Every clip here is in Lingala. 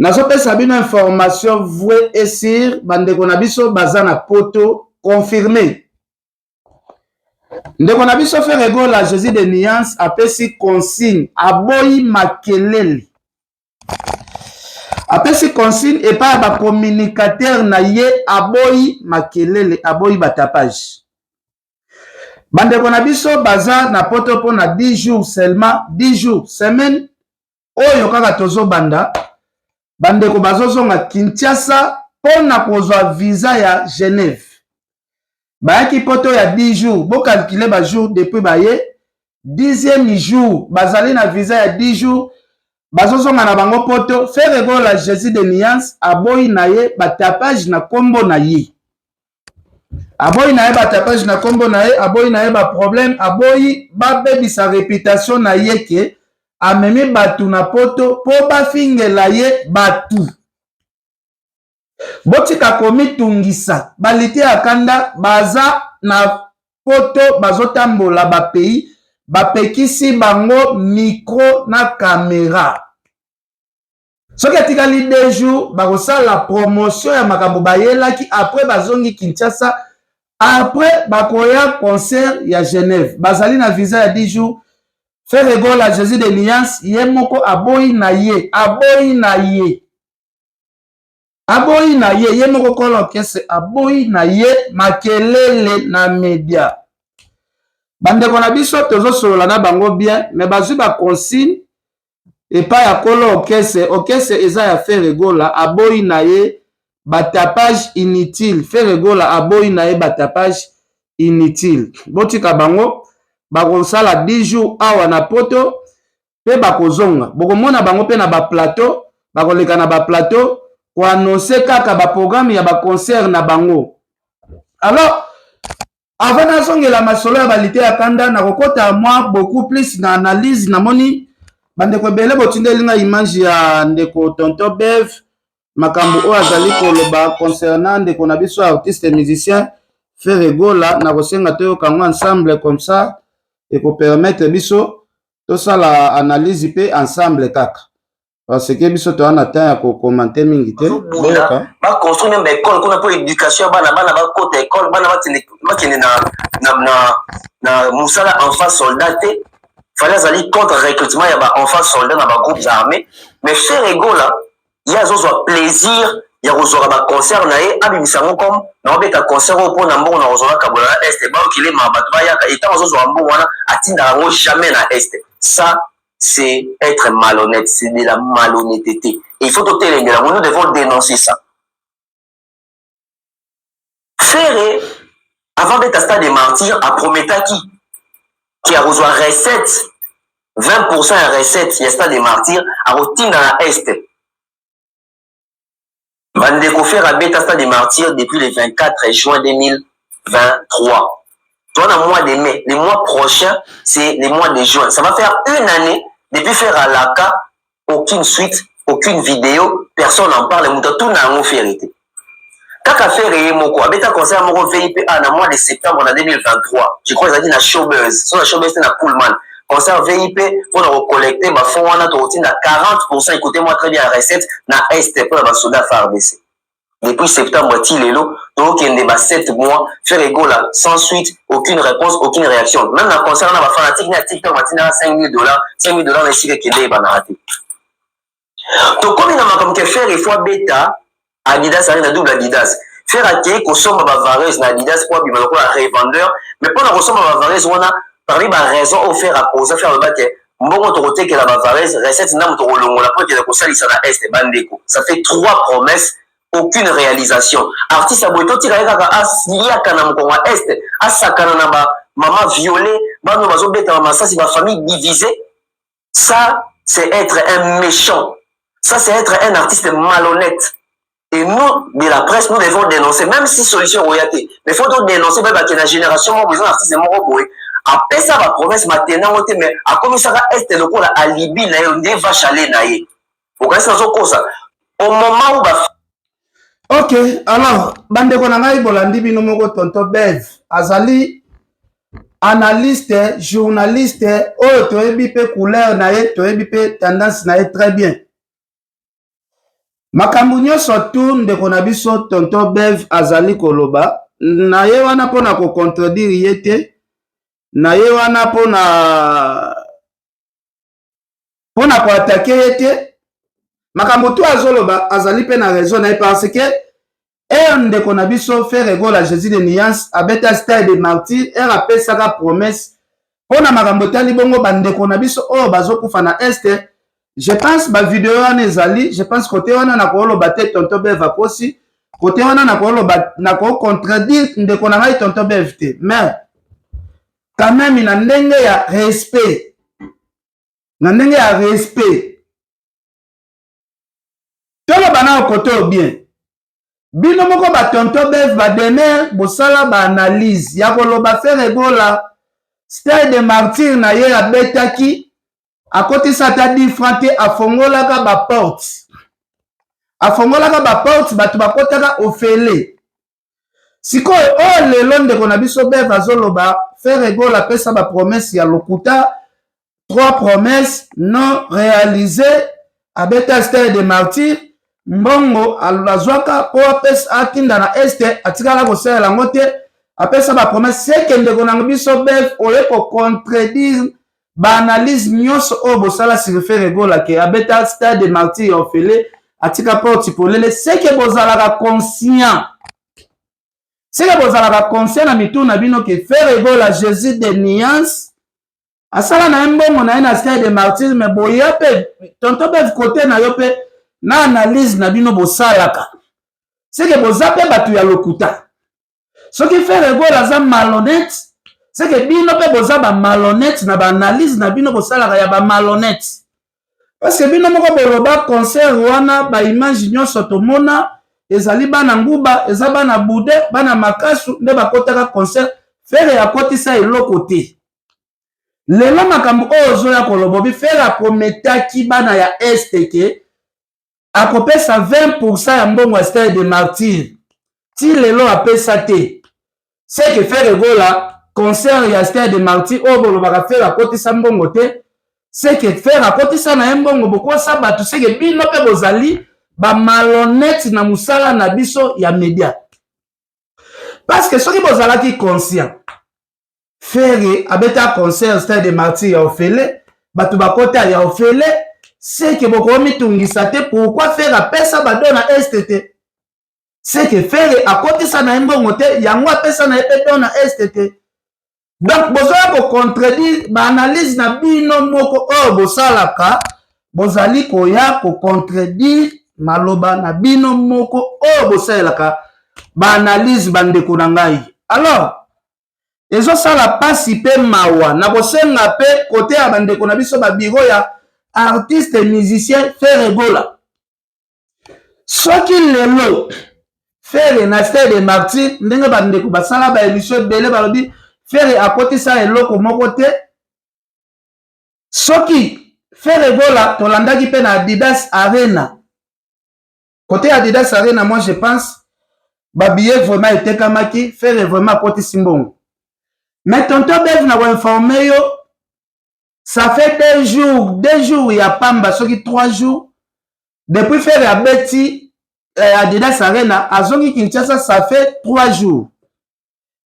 Nazopesa bino information vrai et sur bandeko na biso baza na poto confirme. Ndeko na biso Ferre Gola Jésus de Nuance apesi consigne, aboyi makelele. Apesi consigne epai ya bacommunicateur na ye, aboyi makelele, aboyi batapage. Bandeko na biso baza na poto mpo na 10 jours seulement, 10 jours semaine oyo kaka tozobanda, bandeko bazozonga Kinshasa mpo na kozwa visa ya Genève. Bayaki poto ya 10 jours, bocalcule ba jours depuis baye 10e jour, bazali na visa ya 10 jours, bazozonga na bango poto. Ferre Gola Jésus de Nuance aboyi na ye batapage na kombo na ye, aboyi na ye batapage na kombo na ye, aboyi na ye baproblème, aboyi babebisa réputation na ye ke amemi bato na poto mpo bafingela ye bato. Botika komitungisa, balite ya kanda baza na poto, bazotambola bapays, bapekisi bango micro na kamera. Soki etikali 2 jours, bakosala promotion ya makambo bayelaki, après bazongi Kinshasa, après bakoya concert ya Genève. Bazali na visa ya 10 jours. Ferre Gola Jésus de Nuance ye moko aboyi na ye, aboyi na ye, aboyi na ye, ye moko kolo orchestre aboyi na ye makelele na media. Bandeko na biso tozosolola na bango bien, mais bazwi baconsigne epai ya kolo orchestre. Orchestre eza ya Ferre Gola, aboyi na ye batapage inutile. Ferre Gola aboyi na ye batapage inutile. Botika bango, bakosala 10 jours awa na poto mpe bakozonga. Bokomona bango mpe na baplateau, bakoleka na baplateau koannonce kaka baprogramme ya baconcert na bango. Alors avant nazongela masolo ya balite ya kanda, nakokota mwa beaucoup plus na analyse. Namoni bandeko ebele botindeli nga image ya ndeko Tonton Bev, makambo oyo azali koloba concernant ndeko na biso artiste musicien Ferre Gola. Nakosenga toyoka yango ensemble, comme ça ekopermettre biso tosala analyse mpe ensemble kaka, parce que biso toza na temps ya kokomante mingi te. Boyoka, baconstruire même baécole kuna mpo éducation ya bana, bana bakota école, bana bakende na mosala enfant soldat te. Fally azali contre recrutement ya baenfant soldat na bagroupes armés, mais Ferre Gola ye azozwa plaisir ya kozwaka baconcert na ye, abimisa yango comme naobeta concert oyo mpo na mbongo na kozwaka kabola na Est, baokilema bato bayaka. Etango azozwaka mbongo wana, atindaka yango jamais na Est. Ça, c'est être malhonnête, c'est de la malhonnêteté et il faut totelengela yango. Nous devons dénoncer ça. Ferre, avant beta Stade des Martyrs, aprometaki ki akozwa recette, 20 ya recette ya Stade des Martyrs akotinda na Est. Bandeko, Ferre abeta Stade des Martyrs depuis le 24 juin 2023. Toi, le mois de mai, le mois prochain, c'est le mois de juin, ça va faire une année depuis Ferre alaka. Aucune suite, aucune vidéo, personne n'en parle. Moto atuna yango Ferre te. Kaka Ferre ye moko abeta concert moko VIP a na mois de septembre na 2023, je crois ezalaki na Showbuzz, so na Showbuzz te, na Pullman, concert VIP mpona kocollecte bafonds wana, tokotinda 40, écoutez-moi très bien, recette na Est mpona basoda FARDC. Depuis septembre ti lelo, tokokende ba 7 mois, Ferre Gola sans suite, aucune réponse, aucune réaction. Même na concert na bafanatique na TikTok batindaka 5000 dollars, 5000 dollars na esika ekende ebanaka te. Tokomi na makambo ke Ferre ifo abeta Adidas, ali na double Adidas. Ferre akei kosomba bavareuse na Adidas mpo abima lokola revendeur, mais mpona kosomba bavareuse wana, parmi baraison oyo Ferre akoza, Ferre aloba ke mbongo tokotekela bavareuse, recette ndambo tokolongola mpo ekende kosalisa na Est. Bandeko, ça fait trois promesses, aucune réalisation. Artiste aboye, totika ye kaka aliaka na mokongo ya Est, asakana na bamama violé, bano bazobetama masasi, bafamille divisée. Ça, c'est être un méchant. Ça, c'est être un artiste malhonnête. Et nous, de la presse, nous devons dénoncer, même si solution oya te, mais faut donc dénoncer mpe bakenda génération moko eza artiste moko boye apesa bapromesse matenango te, mais akomisaka este lokola alibi na ye nde vachale na ye. Okanisi nazokosa au moment où ba Ok, alors bandeko na ngai, bolandi bino moko. Tonton Bev azali analyste, journaliste oyo toyebi mpe couleur na ye, toyebi mpe tendance na ye très bien. Makambo nyonso tu ndeko na biso Tonton Bev azali koloba na ye wana, mpona kocontredire ye te na ye wana, mpona koattaquer ye te. Makambo tu azoloba, azali mpe na raison na ye, parce que ere ndeko na biso Ferre Gola, Jésus de Nuance, abeta Stade de Martyr, ere apesaka promesse mpo na makambo etali bongo bandeko na biso oyo bazokufa na este. Je pense bavideo wana ezali. Je pense kote wana nakoloba te Tonton Bev akosi, kote wana nakoloba, nakocontredire ndeko na ngai Tonton Bev te. Mais quand même, na ndenge ya respect, na ndenge ya respect, toloba na kote oyo bien. Bino moko batonton Bev, bademer bosala baanalyse ya koloba Ferre Gola, Stade de Martyr na ye abetaki, akotisa ata 10 franc te. Afongolaka baporte, afongolaka baporte, bato bakotaka ofele. Sikoyo oyo lelo ndeko na biso Bev azoloba Ferre Gola apesa bapromesse ya lokuta, trois promesses non réalisées, abeta Stade de Martyr, mbongo azwaka mpo apesa atinda na este, atikala kosalela yango te. Apesa bapromesse seke. Ndeko na biso Bev, oye kocontredire baanalyse nyonso oyo bosala sur Ferre Gola ke abeta Stade de Martyr ya ofele, atika porte polele. Seke bozalaka conscient, seke bozalaka conscient na mitu na bino ke Ferre Gola, Jésus de Nuance, asala na ye mbongo na ye na Stade de Martyr. Mais boya mpe, tonton Bev, kote na yo mpe na analyse na bino bosalaka, seke boza mpe bato ya lokuta. Soki Ferre Gola aza malhonnête, seke bino mpe boza bamalhonnête na baanalyse na bino bosalaka ya bamalhonnête, parce que bino moko boloba concert wana, baimage nyonso tomona ezali bana nguba, eza bana bude, bana makasu nde bakotaka concert. Ferre akotisa eloko te. Lelo makambo oyo ozoya koloba, obi Ferre aprometaki bana ya este ke akopesa 20 ya mbongo ya Stade de Martyr, ti lelo apesa te. Seke Ferre Gola, concert ya Stade de Martyr oyo bolobaka Ferre akotisa mbongo te, seke Ferre akotisa na ye mbongo. Bokosa bato. Seke bino mpe bozali bamalhonnête na mosala na biso ya média, parce que soki bozalaki conscient, Ferre abeta concert Stade de Martyr ya ofele, bato bakota ya ofele, seke bokomitungisa te pourquoi Ferre apesa badon na este te. Seke Ferre akotisa na ye mbongo te, yango apesa na ye mpe don na este te. Donc bozoya kocontredire baanalyse na bino moko oyo bosalaka, bozali koya kocontredire maloba na bino moko oyo bosalelaka baanalyse. Bandeko na ngai, alors ezosala mpasi mpe mawa na kosenga mpe kote ya bandeko na biso babureau ya artiste musicien Ferre Gola. Soki lelo Ferre na Stade de Martyr, ndenge bandeko basala baémission ebele, balobi Ferre akotisa eloko moko te. Soki Ferre Gola, tolandaki mpe na Adidas Arena, côté Adidas Arena, moi je pense babillet vraiment etekamaki, Ferre vraiment akotisi mbongo. Mais tonton Bev, na koinformer yo, ça fait 2 jours, 2 jours ya pamba, soki 3 jours depuis Ferre abeti Adidas Arena, azongi Kinshasa, ça fait 3 jours.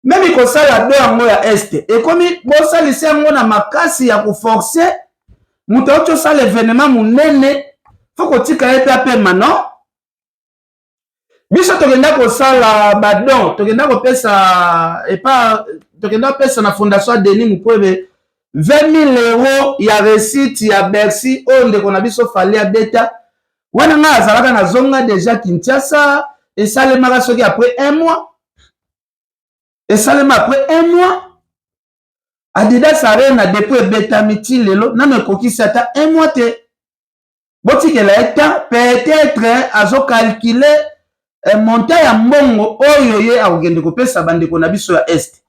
Même kosala do yango ya este, ekomi bosalisa yango na makasi ya koforcer moto auti osala événement monene, faut kotika ye mpe apema. Non, biso tokenda kosala badon, tokenda kopesa epa, tokenda kopesa na fondation ya Denis Mukwege 20 000 euros ya réussite ya Bercy oyo ndeko na biso Fally abeta wana. Ngai azalaka nazonga déjà Kinshasa, esalemaka soki après un mois, esalema après un mois. Adidas Arena, depuis ebetami ti lelo, nano ekokisi ata un mois te. Botikela ye temps, peut-être azo calculer eh, montant ya mbongo oyo ye akokende kopesa bandeko na biso ya Est.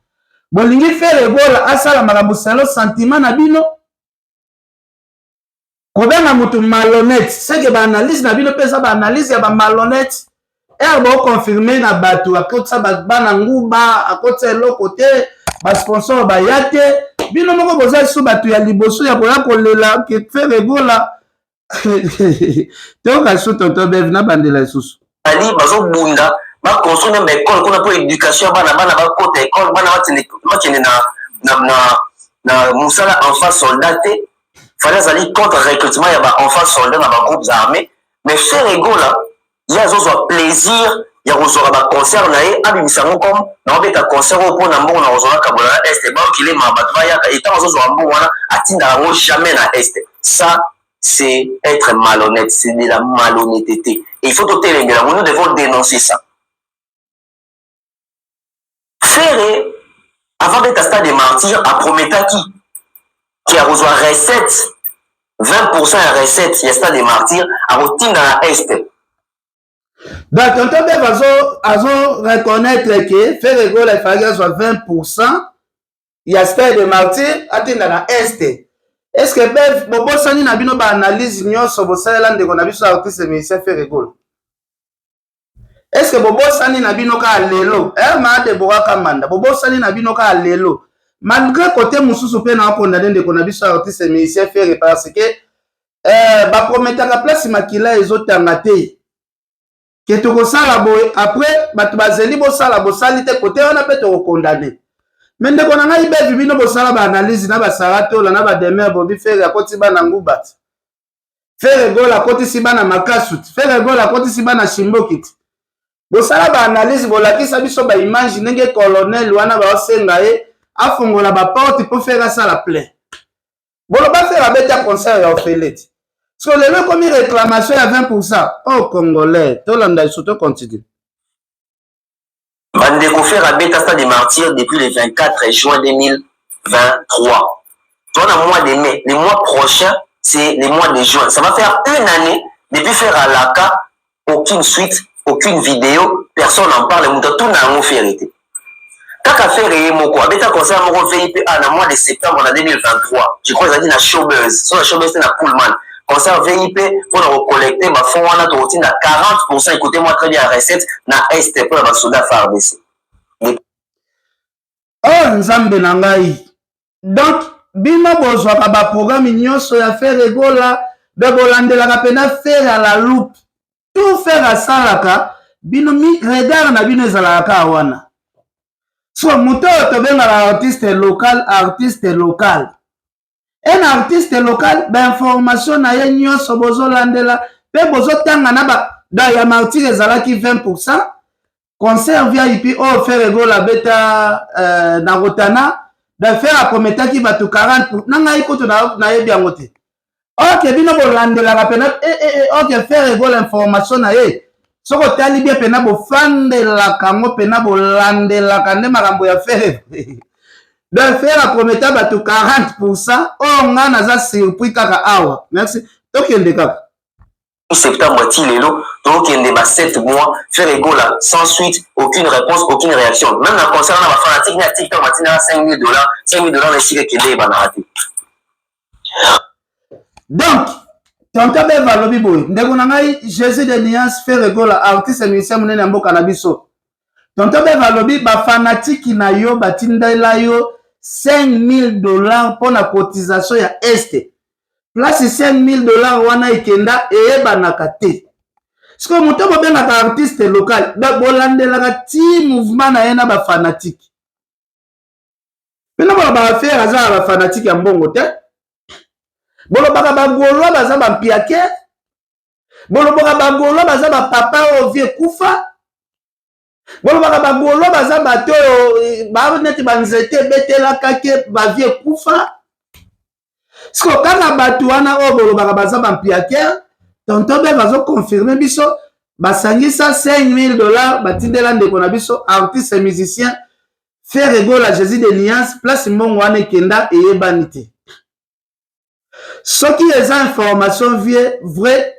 Bolingi Ferre Gola asala makambo selon sentiment na bino? Kobenga moto malhonnête, c'est que ba analyse na bino mpe eza ba analyse ya ba malhonnête. Ere boconfirme na bato akotisa bana nguba, akotisa eloko te, ba sponsor baya te, bino moko boza lisusu bato ya liboso ya koya kolela ke Ferre Gola. Toyoka lisusu tonton Bev na bandela lisusu. Ali bazobunda baconstruire meme baekole kuna mpo éducation ya bana, bana bakota ekole, bana bakende na mosala enfant soldat te. Fally azali contre recrutement ya ba enfants soldats na ba groupes armés, mais Ferre Gola ye azozwa plaisir ya kozwaka ba concert na ye, abimisa yango comme naobeta concert oyo mpo na mbongo na kozwa nakabola na Est, baokilema bato bayaka, etango azozwaka mbongo wana atindaka yango jamais na Est. Ça c'est être malhonnête, c'est de la malhonnêteté, et il faut totelembela yango, nous devons dénoncer ça. Ferre avant d'être stade de martyr aprometaki ke akozwa recette 20% ya recette ya stade de martyr akotinda na Est. Donc tonton Bev azo reconnaître que Ferre Gola efalaki azwa 20% ya stade de martyr atinda na Est. Est-ce que Bev bobosani na bino ba analyse nyonso bosalela ndeko na biso artiste musicien Ferre Gola? Est-ce que bobosani na bino kaka lelo? Eh, ma Deborah Kamanda, bobosani na bino kaka lelo. Malgré côté mosusu mpe na okondane ndeko na biso artiste musicien Ferre parce que eh, baprometaka place makila ezotanga te ke tokosala boye, après bato bazeli bosala bosali te, kote wana mpe tokokondane. Me ndeko na ngai Bevi, bino bosala baanalyse na basaratola na bademer bobi Ferre akoti bana nguba te, Ferre Gola akotisi bana makasu te, Ferre Gola akotisi bana shimboki te. Bosala baanalyse, bolakisa biso baimage ndenge colonel wana baosenga ye afongola baporte mpo Ferre asala plein. Boloba Ferre abeta concert ya ofele te, so lelo ekomi réclamation ya 20%. Oh congolais, tolanda lisusu, tocontinue. Bandeko, Ferre abeta stade de martyr depuis le 24 juin 2023. Toi, le mois de mai, le mois prochain, c'est le mois de juin. Ça va faire une année depuis Ferre alaka, aucune suite, aucune vidéo, personne n'en parle, moto tout na yango Ferre te. Kaka Ferre ye moko abeta concert moko VIPA na mois de septembre na 2023, je crois ezalaki na Showbuzz, so na Showbuzz te, na Pullman, concert VIP mpona kocollecte bafond wana tokotinda 40%, écoutez-moi très bien, recette na Est mpona basoda FARDC. Oh nzambe na ngai, donc bino bozwaka baprogramme nyonso ya Ferre Gola, mpe bolandelaka mpena Ferre à la loupe, tout Ferre asalaka, bino mi regard na bino ezalaka kaka wana. So moto oyo tobengaka artiste local, artiste local, un artiste local, bainformation na ye nyonso bozolandela mpe bozotanga na ba da ya martyr ezalaki 20%, concert VIP oyo Ferre Gola abeta na Rotana, da Ferre aprometaki bato 40 na ngai kutu nayebi yango te. Ok, bino bolandelaka mpena eh, eh, eh, ok, Ferre Gola information na ye soki otali bien mpena bofandelaka yango, mpena bolandelaka nde makambo ya Ferre. Donc Ferre aprometa bato 40%, oyo ngai naza surpris kaka awa. Merci, tokende kaka. Septembre ti lelo tokende ba 7 mois, Ferre Gola sans suite, aucune réponse, aucune réaction. Même na concert na bafanatique na TikTok batindaka 5000 dollars, 5000 dollars na esika ekende ebanaka te. Donc tonton Bev alobi boye, ndeko na ngai Jésus de nuance, Ferre Gola, artiste musicien monene ya mboka na biso, tonton Bev alobi bafanatiki na yo batindela yo 5000 dollars mpo na cotisation ya Est. Place 5000 dollars wana ekenda eyebanaka te. Sikoyo moto bobengaka artiste local, bolandelaka ti mouvement na ye na bafanatike. Bino bolobaka Ferre aza na bafanatike ya mbongo te, bolobaka bagaulois baza bampiake, bolobaka bagaulois baza bapapa oyo vie ekufa, bolobaka bagaulois baza bato oyo ba neti banzete ebetelaka ke bavie ekufa. Siko kaka bato wana oyo bolobaka baza bampiakere, tonton Bev azoconfirme biso basangisa 5000 dollars batindela ndeko na biso artiste musicien Ferre Gola, Jésus de nuance, place mbongo wana ekenda eyebani te. Soki eza information vie vrai,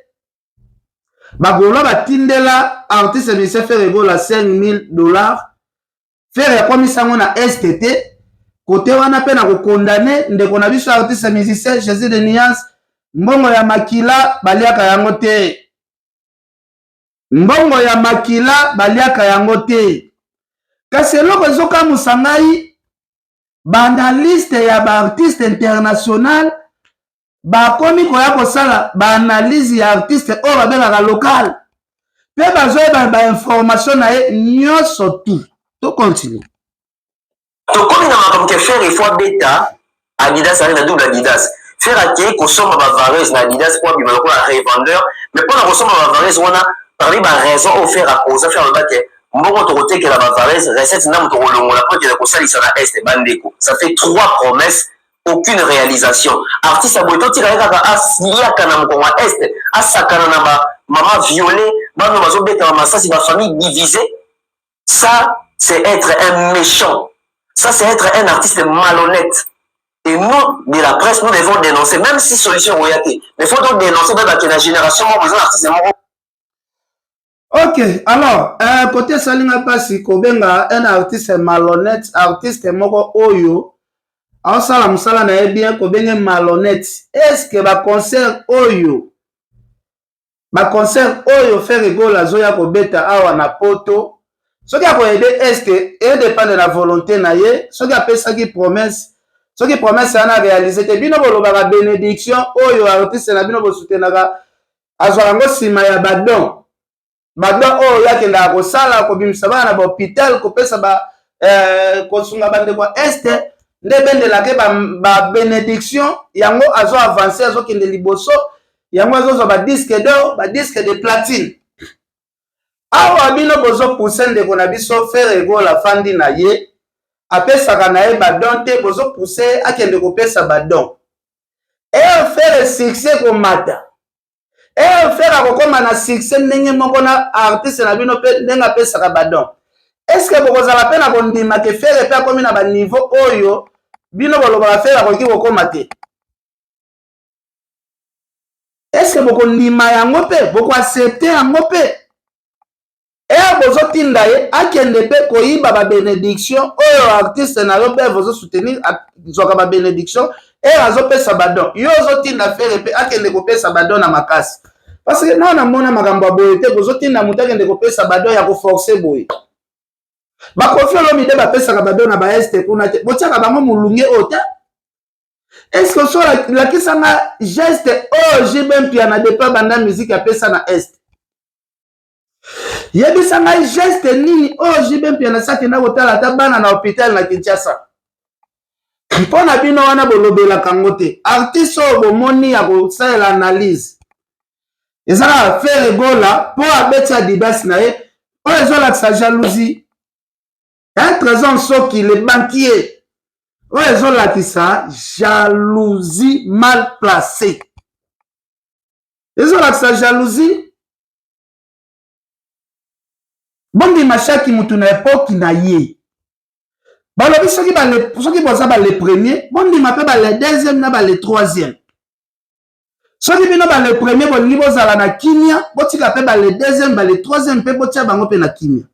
bagaulois batindela artiste musicien Ferre Gola 5000 $. Ferre akomisa yango na Est te. Kote wana mpe na kokondane ndeko na biso artiste musicien Jésus de Nuance. Mbongo ya makila baliaka yango te, mbongo ya makila baliaka yango te. Kasi eloko ezokamwisa ngai, baanalyste ya baartiste international bakomi koya kosala baanalyse ya artiste oyo babengaka local, mpe bazoyeba bainformation na ye nyonso. Tu tocontinue. Tokomi na makambo ke Ferre, il faut abeta Adidas, ali na double Adidas. Ferre akei kosomba bavareuse na Adidas mpo abima lokola revendeur. Mais mpona kosomba bavareuse wana, parmi baraison oyo Ferre akoza, Ferre aloba ke mbongo tokotekela bavareuse, recette ndambo tokolongola mpo ekende kosalisa na Est. Bandeko, ça fait trois promesses, aucune réalisation. Artiste aboye, totika ye kaka aliaka na mokongo ya Est, asakana na bamama violé, bano bazobeta bamasasi, bafamille divisée. Ça, c'est être un méchant, ça, c'est être un artiste malhonnête. Et nous, de la presse, nous devons dénoncer, même si solution oya te, mais faut donc dénoncer. Bayebake na génération moko eza artiste moko. Ok, alors côté esalinga mpasi kobenga un artiste malhonnête, artiste moko oyo aosala mosala na ye bien, kobenge malhonnête. Est-ce baconcert oyo Ferre Gola azoya kobeta awa na Poto, soki akoaider Est, edépendre na volonté na ye? Soki apesaki promesse, soki promesse wana réalise te, bino bolobaka bénédiction oyo artiste na bino bosutenaka azwaka yango nsima ya badon, badon oyo akendaka kosala, kobimisa bana na bahôpital, kopesa ba kosunga bandeko ya Est, nde ebendelaka babénédiction ba yango, azo avance, azokende liboso, yango azozwa badisque d'or, badisque de platine. Awa bino bozopuse ndeko na biso Ferre Gola, afandi na ye, apesaka na ye badon te, bozopuse akende kopesa badon. Ere Ferre succès komata, ere Ferre akokóma na succès ndenge moko na artiste na bino mpe ndenge apesaka badon, est-ce bokozala mpe na kondima ke Ferre mpe akómi na baniveau oyo bino bolobaka Ferre akoki kokóma te? Est-ce bokondima yango mpe bokoaccepter yango mpe? Ere bozotinda ye akende mpe koyiba babénédiction oyo artiste na yo mpe bozosoutenir azwaka babénédiction, ere azopesa badon, yo ozotinda Ferre mpe akende kopesa badon na makasi? Parce que nao namona makambo ya boye te. Bozotinda moto akende kopesa badon ya koforcer boye. Bakoffi Olomide bapesaka badon na baEst kuna te, botiaka bango molunge oyo te. Est-ce oso lakisanga geste oyo JB Mpiana depuis banda musique apesa na Est? Yebisa ngai geste nini oyo JB Mpiana si akenda kotala ata bana na hôpital na Kinshasa. Mpo na bino wana bolobelaka yango te. Artiste oyo bomoni ya kosalela analyse eza kaka Ferre Gola, mpo abeti Adidas na ye oyo ezolakisa jalousie. Un Trésor Soki le banquier, oyo ezolakisa jalousie mal placée, ezolakisa jalousie. Bondima chaque mutu na époque na ye. Balobi soki boza bale premier, bondima mpe bale deuxième na bale troisième. Soki bino bale premier bolingi bozala na kimia, botika mpe bale deuxième, bale troisième mpe botia bango mpe na kimia.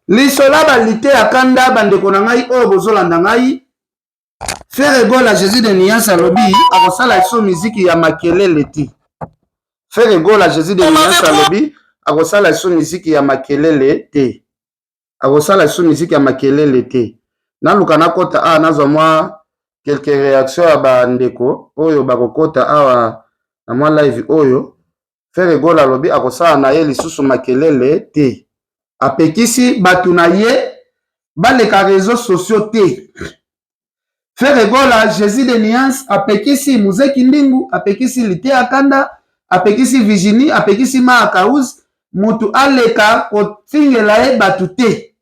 Lisolo balite ya kanda, bandeko na ngai oyo bozolanda ngai, Ferre Gola Jésus de Nuance alobi akosala lisusu miziki ya makelele te. Ferre Gola Jésus de Nuance alobi akosala lisusu miziki ya makelele te, akosala lisusu miziki ya makelele te. Naluka nakota awa, nazwa mwa quelques réaction ya bandeko oyo bakokota awa na mwa live oyo. Ferre Gola alobi akosala na ye lisusu makelele te, apekisi bato na ye baleka réseaux sociaux te. Ferre Gola Jésus de Nuance apekisi Muzeki Ndingu, apekisi Liteya Kanda, apekisi Virginie, apekisi Maakaus, mutu aleka kotingela ye bato te.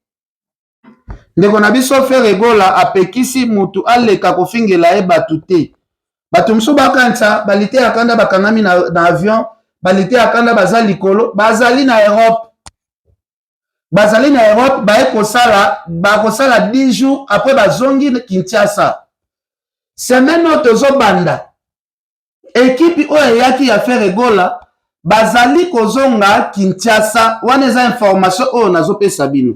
Ndeko na biso Ferre Gola apekisi mutu aleka kofingela ye bato te. Bato mosusu bakanisa balite ya kanda bakangami na avion, balite ya kanda baza likolo, bazali na Europe, bazali na Europe, baye kosala, bakosala 10 jours, après bazongi Kinshasa. Semaine oyo tozobanda. Ekipi oyo eyaki ya Ferre Gola bazali kozonga Kinshasa. Wana eza information oyo nazopesa bino.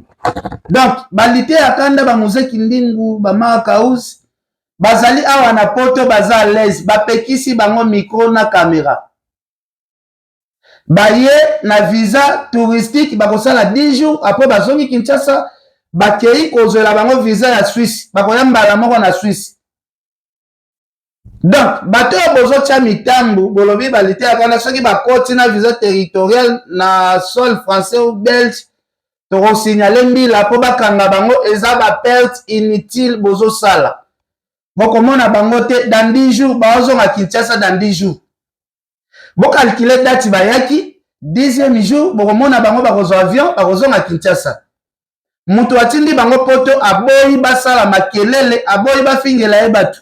Donc balite ya kanda ba Muzeki Kindingu, ba Mark House bazali awa na poto, baza à l'aise, bapekisi bango micro na camera. Baye na visa touristique, bakosala 10 jours, après bazongi Kinshasa, bakei kozwela bango visa ya Suisse, bakoya mbala moko na Suisse. Donc bato oyo bozotya mitambu, bolobi balite ya kanda soki bakoti na visa territorial na sol français ou belge, tokosignale mbila mpo bakanga bango. Eza baperte inutile bozosala. Bokomona bango te dans 10 jours, baozonga Kinshasa dans 10 jours. Bocalculer date bayaki, 10e jour bokomona bango, bakozwa avion, bakozonga Kinshasa. Moto atindi bango poto aboyi basala makelele, aboyi bafingela ye bato,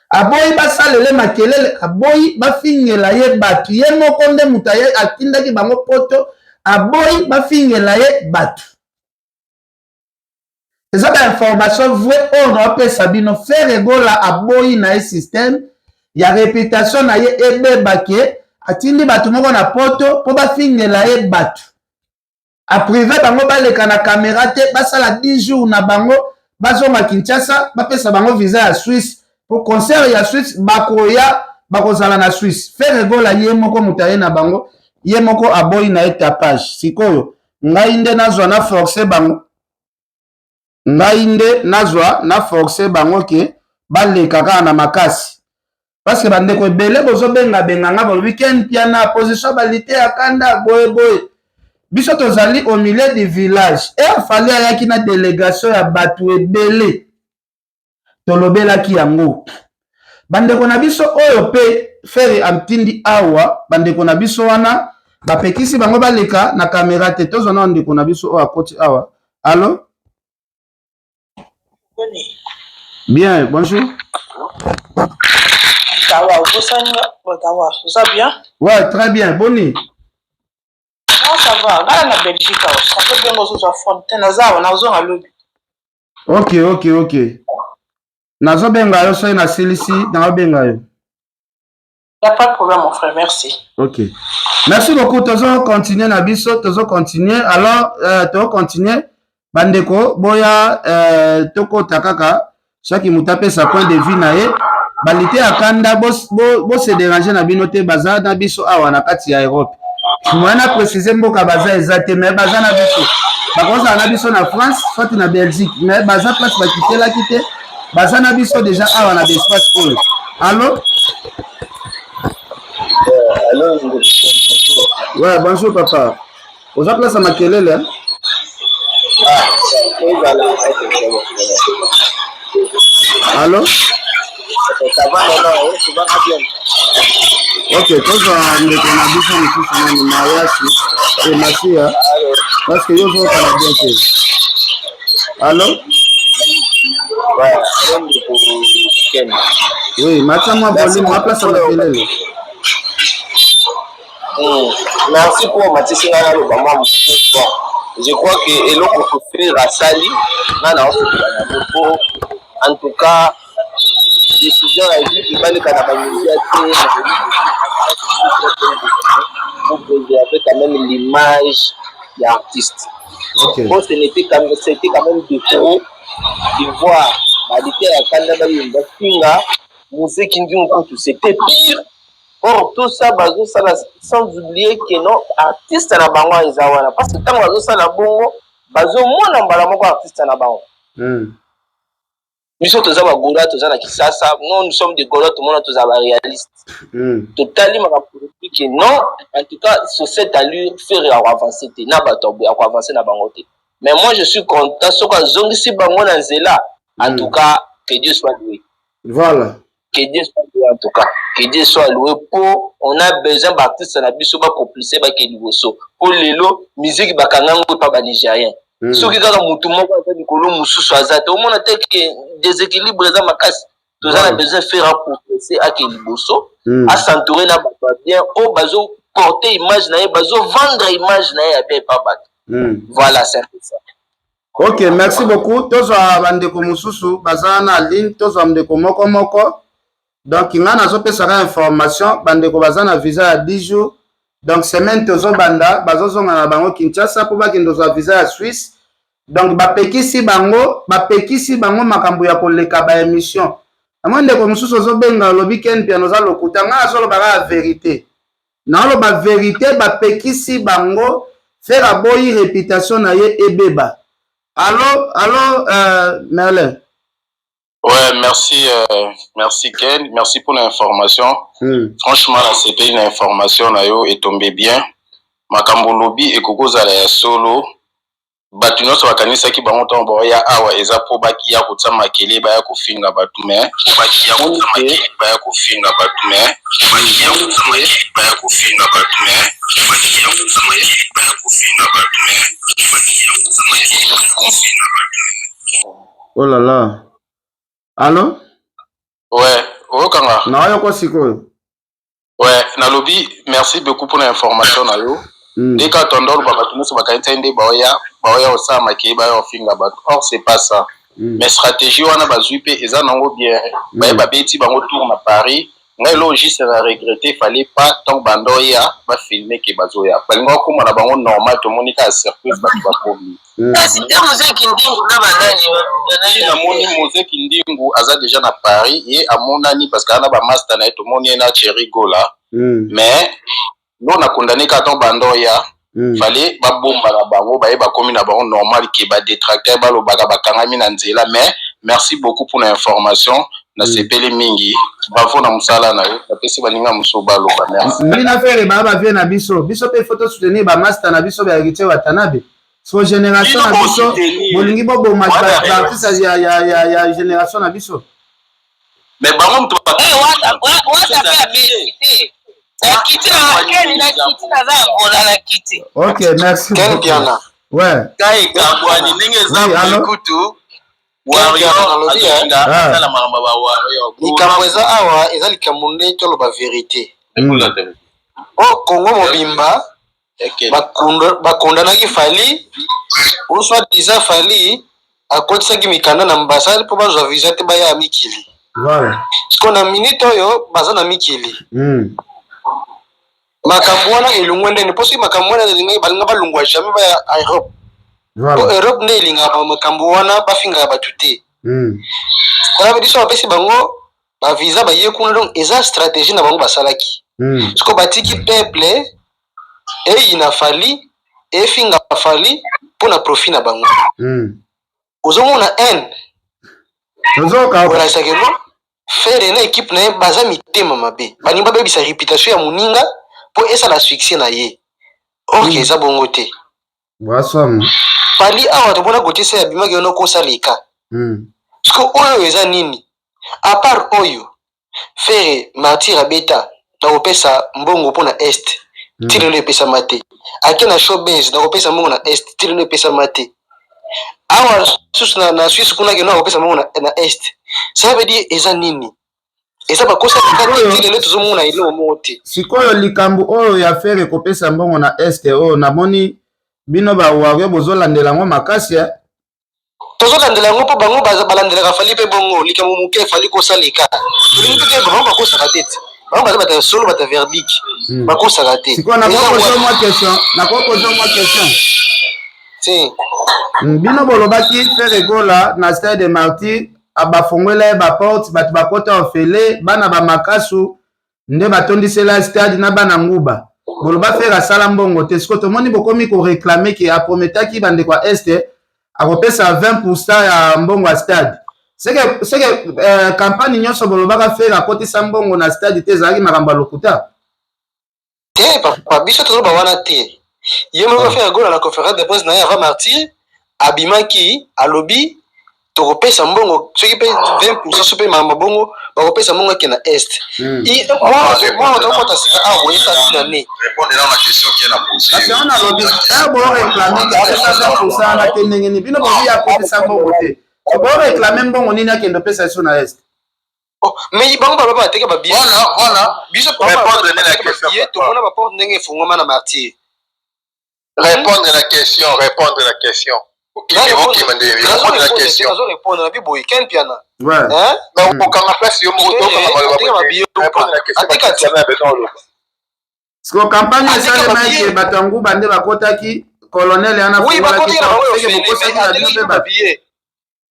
aboyi basalele makelele, aboyi bafingela ye bato. Ye moko nde moto atindaki bango poto, aboyi bafingela ye bato. Eza bainformation vrai oyo naopesa bino. Ferre Gola aboyi na ye système ya réputation na ye ebebake. Atindi bato moko na poto mpo bafingela ye bato, apriver bango baleka na caméra te, basala 10 jours na bango, bazonga Kinshasa, bapesa bango visa ya Suisse po concert ya Suisse bakoya, bakozala na Suisse. Ferre Gola ye moko moto aye na bango, ye moko aboyi na ye tapage. Sikoyo ngai nde nazwa na force bango, ngai nde nazwa na force bango ke baleka kaka na makasi, parce que bandeko ebele bozobengabenga nga, bolobi Ken Mpiana, position balite ya kanda boyeboye. Biso tozali au milieu du village e Fally ayaki na délégation ya bato ebele, tolobelaki yango. Bandeko na biso oyo mpe Ferre amtindi awa, bandeko na biso wana bapekisi bango baleka na caméra te. Tozwa na ndeko na biso oyo akoti awa. Allo? Bien, bonjour. Ça va, ça va, ça va bien? Ouais, très bien. Boni? Non, ça va. Nga na Belgique awa. Ça va bien, ozozwa phone te, naza awa, nazonga lobi. Ok. Nazobenga yo soki nasilisi, nazobenga yo. Y a pas de problème, mon frère, merci. Ok. Merci beaucoup. Tozo continuer na biso, tozo continuer. Alors, tozo continuer. Bandeko, boya tokota kaka, chaque moto apesa point de vue na ye. Balite ya kanda bose bo, bo se déranger na bino te, baza na biso awa na kati ya Europe. Moyen na préciser mboka baza eza te, mais baza na biso. Bakozala na biso na France, soit na Belgique, mais baza place bakitelaki te, baza na biso déjà awa na espace oyo. Allo? Allô, bonjour. Ouais, bonjour papa. Oza place ya makelele, hein? Ah, ezala, ok, c'est bon, c'est bon. Allo? Ça va, non, non, ça va bien. Ok, tozwa ndeko na biso mosusu nani, Mayasi e Masiya, Allô? Parce que yo ozokana bien te. Allo? Ouais, allô, ndeko Ken. Oui, matia mwa Merci volume, beaucoup. aplace ya makelele. Merci pour matisi nga naloba mwa mosusu. Bon, je crois que eloko Ferre asali, nga na osepela yango po en tout cas décision ya vie ebaleka na bamédia te pour préserver quand même l'image ya artiste. Bon, ce n'était quand même, c'était quand même de trop de voir balite ya kanda bayemba finga Muzeki Ndingu kutu, c'était pire. Or tout ça bazosala sans oublier que non, artiste na bango eza wana, parce que ntango bazosala bongo, bazomona mbala moko artiste na bango. Biso toza bagola, toza na Kisasa. Non, nous sommes des Gaulois, tomona toza baréaliste. Totali makambo politique, non, en tout cas sur cette allure, Ferre akoavance te na bato akoavance na bango te. Mais moi, je suis content soki azongisi bango na nzela. En tout cas, que Dieu soit loué. Que Dieu soit loué, en tout cas que Dieu soit loué, po on a besoin baartiste na biso bapropulse, bake liboso, po lelo musique bakanga yango epa banigérien. Soki kaka motu moko aza likolo, mosusu aza te, omona te ke déséquilibre eza makasi. Toza na besoin Ferre aprogresse, ake liboso, as'entoure na bato ya bien oyo bazoporte image na ye, bazovendre image na ye ya bien epa bato. Voilà, c'est un peu ça. Ok, merci beaucoup. Tozwa bandeko mosusu baza na ligne, tozwa ndeko moko moko. Donc nga nazopesaka information, bandeko baza na visa ya 10 jours. Donc semaine tozobanda, bazozonga na bango Kinshasa mpo bakende kozwa visa ya Suisse. Donc bapekisi bango makambo ya koleka baémission. Yango ndeko mosusu ozobenga, olobi Ken Piano oza lokuta. Ngai azoloba kaka vérité, naoloba vérité. Bapekisi bango, Ferre aboyi réputation na ye ebeba. Allo, allo, Merlin. Ouais, merci, merci Ken, merci pour l'information. Franchement, c'était une information na yo est tombée bien. Makambo lobi ekokozala ya solo. Bato nyonso bakanisaki bango ntango baoya awa eza mpo bakiya kotia makele, baya kofinga bato, mais mpo bakiya kotia makele, baya kofinga bato, mais mpo bakiya kotia makele, baya kofinga bato, mais mpo bakiya kotia makele, baya kofinga bato, mais mpo bakiya kotia makele, baya kofinga bato. Oh là là, allo. Ouais, oyokanga? Naoyoko sikoyo. Ouais, nalobi merci beaucoup pour l'information na yo. Nde kaka tondo oloba, bato nyonso bakanisi nde baoya kosala makei, baya kofinga bato, or c'est pas ça. Mais stratégie wana bazwi mpe eza nango bien. Baye babeti bango tour na Paris. Ngai eloko juste na regretter, fallait pas ntango banda oya bafilme ke bazoya, balinga bakóma na bango normal. Tomoni kaka surprise, bato bakomi. Kasi te, Mozeki Ndingu na banani? Namoni Mozeki Ndingu aza déjà na Paris, ye amonani parce que aza na bamaster na ye, tomoni ye na Thierry Gola. Mais lo na condamné kaka ntango banda oya, fallait babomba na bango, baye bakomi na bango normal ke badétracteur balobaka bakangami na nzela. Mais merci beaucoup pour l'information, nasepeli mingi, bravo na mosala na yo. Napesi baninga mosusu baloba, merci. Bina Ferre baa bavie na biso, biso mpe faut tosoutenir bamaster na biso, baHéritier Watanabe. So génération na biso, bolingi boboma baartiste ya génération na biso. Mais bango moto Wata mpe abeti te na kiti na kiti, naza ya vola na kiti. Ok, merci. Ken Piana. Ouais. Ka ekabwani ndenge eza boye kutu warrior azolinga asala makambo ya bawarrior. Likambo eza awa, eza likambo nde toloba vérité. O Congo mobimba bakondanaki Fally o soi-disant Fally akotisaki mikanda na ambassade mpo bazwa visa te, baya ya mikili. Siko na minute oyo baza na mikili, makambo wana elongwe ndeni? Mpo soki makambo wana elingaki, balinga balongwa jamais baya Europe. Po Europe nde elingaka makambo wana, bafingaka bato te. Biso bapesi bango bavisa, baye kuna. Donc eza stratégie na bango basalaki. Siko batiki peuple eyina Fally, efinga Fally mpo na profit na bango. Ozomona haine olakisaka elo Ferre na équipe na ye baza mitema mabe, balingi babebisa réputation ya moninga mpo esala succès na ye, or ke eza bongo te. Fally awa tomona kote se abimaki yo nokosaleka. Parce que oyo eza nini? À part oyo Ferre martyr abeta na kopesa mbongo mpona Est, ti lelo epesama te. Ake na showbase na kopesa mbongo na Est, ti lelo epesama te. Awa susu na Suisse kuna keno akopesa mbongo na Est. Ça veut dire eza nini? Eza bakosaka te, ti lelo tozomona eloko moko te. Sikoyo likambo oyo ya Ferre kopesa mbongo na Est oyo, namoni bino bawario bozolandela yango makasi, eh? Tozolandela yango mpo bango balandelaka Fally mpe bongo likambo moke e Fally kosaleka, tolingi mpe te. Bango bakosaka te, ti bango baza bato ya solo, bato ya verdict, bakosaka te. Sikoyo nakoki mwa question, nakoki kozwa mwa question? Si. Bino bolobaki Ferre Gola na Stade de Martyr bafongwela ye baporte, bato bakota ofele, bana bamakasu nde batondisela stade na bana nguba. Boloba Ferre asala mbongo te. Sikoyo tomoni bokomi koréclamer ke aprometaki bandeko ya Est akopesa 20 ya mbongo ya stade. Seke campagne nyonso bolobaka Ferre akotisa mbongo na stade te, ezalaki makambo ya lokuta? Te papa, biso tozoloba wana te. Ye moko Ferre Gola na conférence de presse na ye avant martyr abimaki, alobi tokopesa mbongo soki mpe 20, so mpe makambo bongo, bakopesa mbongo ake na Est. Mwana tokota sika awa boyesa ntina ne. Kasi wana alobi boréclamer ke apesa 20 wana te, ndenge nini bino bobi akotisa mbongo te? Boréclamer mbongo nini akende opesa biso na Est? Mais bango baloba bateka babillet, biso tomona baporte ndenge efungwama na martyr. Répondre la question, répondre la question. Okima nde répondre na question. Nazo répondre na biboye Ken Mpiana. Ouais. Hein? Mais okokanga place yo moko tokanga maloba répondre na question Atika na besoin oloba. Siko campagne esalema ete bato ya nguba nde bakotaki colonel yana Oui, bakotaki na bango seke bokosaki na bino mpe bato.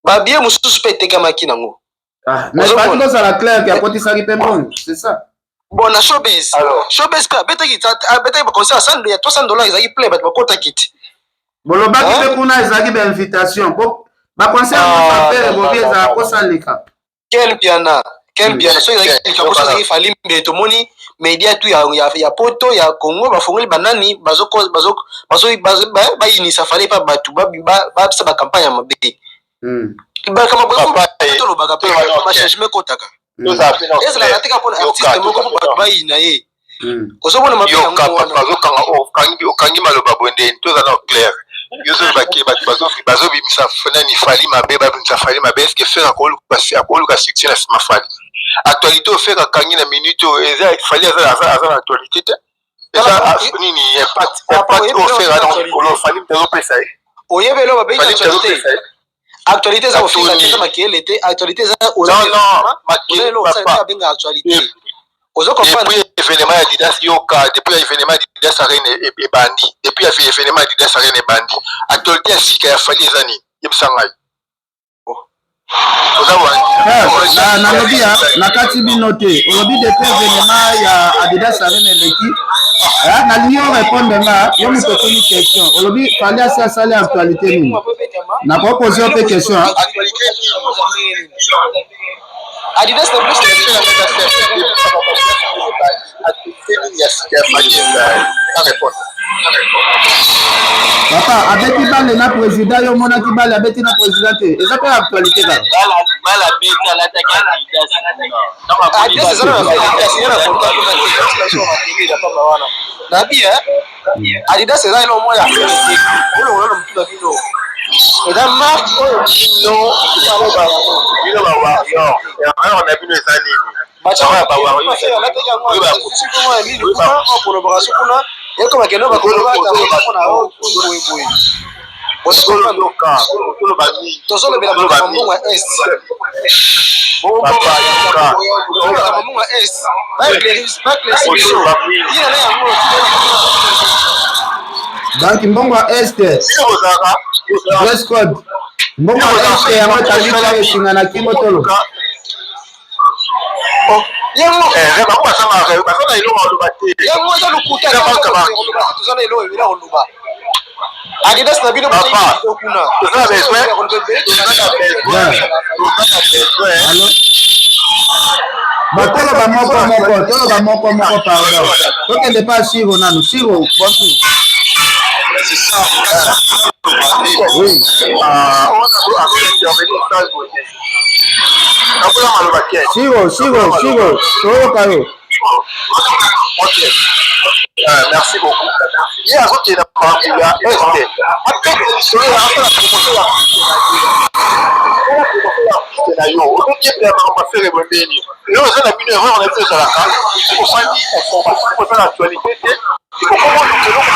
Ba billet mosusu mpe etekamaki nango. Ah, mais baki kozala clair ke akotisaki mpe mbongo, c'est ça. Bon, na showbiz. Showbiz mpe abetaki abetaki ba concert ya 300 dollars, ezalaki plein, bato bakotaki te. Bolobaki mpe kuna ezalaki ba invitation. Ba concert nyonso affaire bobi ezala kosaleka. Ken Mpiana, Ken Mpiana, soki ezalaki likambo, soki ezalaki Fally, mbe tomoni media tu ya poto, ya Congo, bafongoli banani bazo bazo bazo bayinisa Fally epa bato, babisa ba campagne ya mabe. Makambo tolobaka mpe ba changement ekotaka, ezalaka te kaka mpona artiste moko mpo bato bayina ye. Ozomona mabe yango wana. Azokanga, okangi maloba boye ndeni? Toza na clair, yo ozolobake bato bazobimisa nani, Fally mabe, babimisa Fally mabe. Est-ce Ferre akoluka succès na nsima Fally? Actualité oyo Ferre akangi na minute oyo eza Fally aza na actualité te. Eza nini impact oyo Ferre aza likolo, Fally moto azopesa ye? Oyebi eloko babengi actualité? Actualité eza kofinga te, eza makeyele te. Actualité eza eloko abenga actualité, ozo comprendre? Depuis événement ya Adidas, yoka, depuis événement ya Adidas Arena ebandi, depuis ya événement ya Adidas Arena ebandi, actualité ya sika ya Fally eza nini? Yebisa ngai. Nalobi ya nakati bino te. Olobi depuis événement ya Adidas Arena eleki, nalingi yo répondre nga. Yo moto otuni question, olobi Fally asi asali actualité nini? Nakopose yo mpe question. Adidas na plus. Nini ya sika ya Fally? Répondre. Papa abeti balle na président, yo omonaki balle abeti na président te? Eza mpe actualité kaka. Balle abeti, alataki Adidas. Adidas eza na Adidas na foto kuna wana nabi. Adidas eza elo moko ya olongola na motu na bino, eza marque oyo. Bino, bino ba warrior, erreur na bino eza nini? Kolobaka so kuna ekoma kende bakolobaka mpona boyeboye. Tozolobela makambo mbongo ya Est, mbongo ya Est, baéclairci biso tina na yango. Donc mbongo ya Est, dress code, mbongo ya Est yango etandiki esinga na kingo tolo. Yango bango baza na eloko aloba te. Yango eza lokuta, toza na eloko ebele koloba. Adidas na bino kuna. Toza na besoin, toza na besoin. Batoloba moko moko, toloba moko moko, pardon. Tokende pa Siro nanu. Siro, bonjour. Oui. Nakola maloba te. Siro, Siro, Siro, toyoka yo. Ok, merci beaucoup. Ye azokende makambo ya Est, apesa lisolo ya asala promotion ya artiste na yo. Ozokendela makambo ya Ferre bwembeni. Lelo oza na bino, erreur na biso ezalaka ofandi information, kozala actualité te. Okoma eloko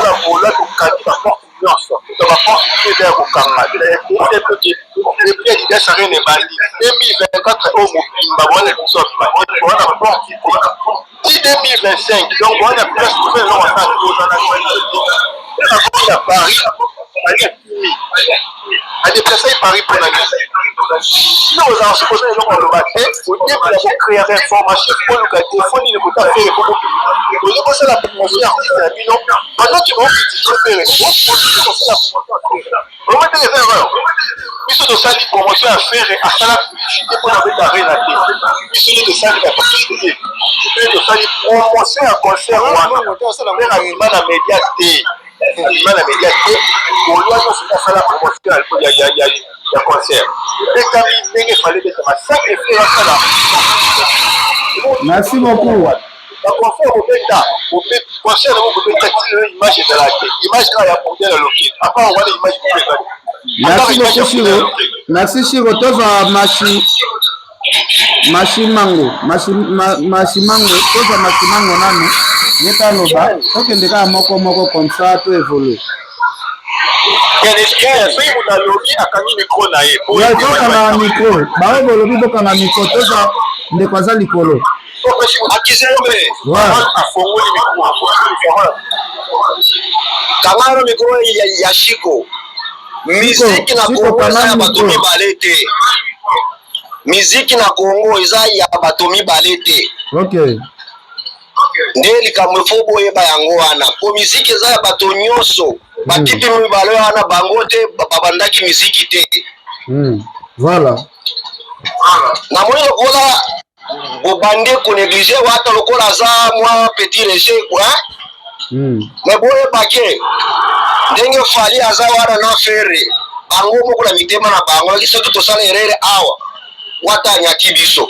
na bola, tokangi ba porte nyonso, to ba porte eza ya kokanga. Depuis Adidas Arena ebandi 2024 oyo mobimba, wana biso wana porte ti 2025. Donc wana place toza eloko ata toza na nakomi na Paris, ali akimi, adéplacer Paris mpona nini? Bino ozala soki oza eloko aloba te, oyebela kocréer information, oluka défaut nini kota Ferre po ozo kosala promotion ya artiste na bino pendant que bocritiquer Ferre, kosala promotion ya Ferre. Omo eza erreur. Biso tosali promotion ya Ferre, asala publicité mpona beta Arena te. Biso nde tosali ba publicité, biso nde tosali promotion ya concert wana. Ferre abima na média te, abima na média te. Kolwa nyonso nde asala promotion ya concert, ebetami ndenge Fally ebetama sans que Ferre asala. Merci beaucoup. Ba concert kobeta, concert yango kobeta ti lelo image ezala te, image kaka ya bordel ya loketo. À part wana, image moko ezali. Merci beaucoup, Shiro. Merci, Shiro. Tozwa mashi Mashimango, Mashimango, tozwa Mashimango nanu, ye taloba, tokende kaka moko moko, comme ça to évolue. Soki moto alobi akangi micro na ye. Bokanga micro, baoyo bolobi bokanga micro, toza ndeko aza likolo. Afongoli micro. Kanga no micro ya Chico. Miziki na Congo eza ya bato mibale te. Miziki na Congo eza ya bato mibale te. Okay. Nde likambo efo boyeba yango wana, po miziki eza ya bato nyonso. Batipi mibale wana bango te babandaki miziki te. Voilà. Namoni lokola bobande konéglige wata lokola aza mwa petit léger quoi. Mais boyeba ke ndenge Fally aza wana na Ferre, bango moko na mitema na bango, soki tosala erreur awa wata anyati biso.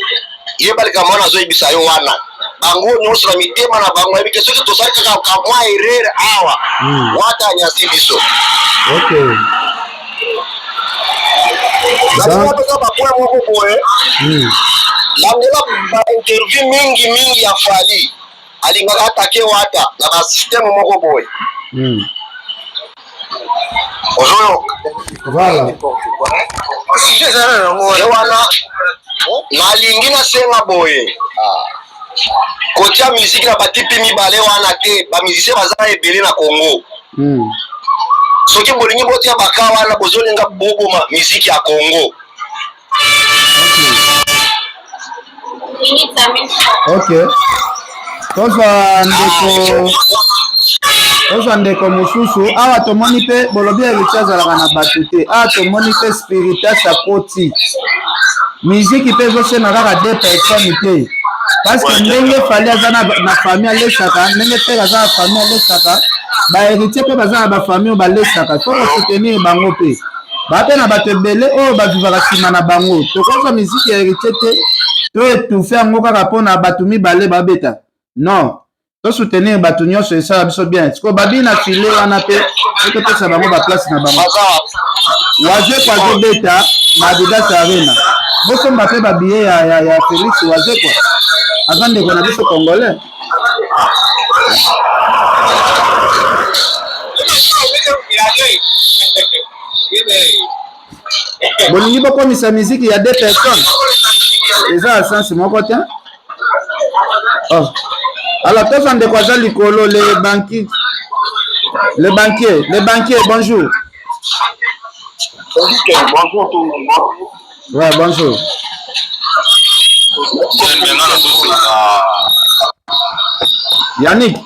Yeba likambo wana azoyebisa yo wana, bango nyonso na mitema na bango bayebi ke soki tosali kaka kamwa erreur awa, wata anyati biso. Okay. Nalinga bapoint moko boye, landela ba interview mingi mingi ya Fally, alingaka atake wata na basystème moko boye. Ozoyoka? Voilà. Ye wana nalingi nasenga boye, kotia musique na batipi mibale wana te. Bamusicien baza ebele na Congo. Soki bolingi botia baka wana, bozolinga boboma musique ya Congo. Ok, tozwa ndeko mosusu awa. Tomoni mpe bolobi Héritier azalaka na bato te. Awa tomoni mpe Spiritas akoti. Miziki mpe ezosenga kaka deux personnes te, parce que ndenge Fally aza na famille alesaka, ndenge Ferre aza na famille alesaka, bahéritier mpe baza na bafamille oyo balesaka. Faut kosoutenir bango mpe, baa mpe na bato ebele oyo bavivaka nsima na bango. Tokozwa miziki ya Héritier te to étouffe yango kaka mpona bato mibale babeta. Non, tosoutenir bato nyonso, esala biso bien. Sikoyo babi na file wana mpe po topesa bango baplace na bango. Wazekwa azobeta na Adidas Arena, bosomba mpe babillet ya Félix Wazekwa, aza ndeko na biso congolais. Bolingi bokomisa miziki ya deux personnes, eza ya sens moko te. Oh. Alors tozwa ndeko aza likolo, le banquier, le banquier, le banquier, bonjour. Bonjour tout le monde. Ouais, bonjour. Maintenant, nazoseka. Yannick.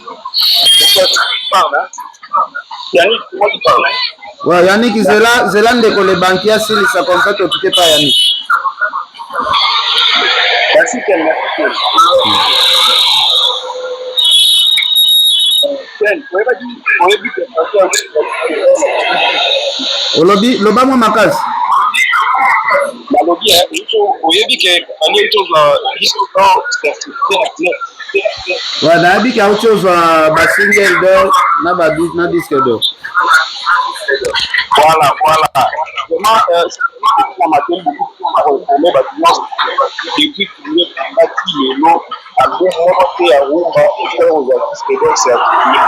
Yannick, moi qui parle. Ouais, Yannick, zela, zela ndeko le banquier asilisa, comme ça tokite pa Yannick. Merci Ken, merci Ken. Ken, oyebi ke Olobi, loba mwa makasi. Nalobi, oyebi ke ani tozwa disque d'or certifié na CNES. Ouais, nayebi ke auti ozwa basingle d'or na disque d'or. Voilà. Vraiment, na mateli beaucoup na bato nyonso depuis bati lelo, album moko te ya rumba etikala kozwa disque d'or certifié.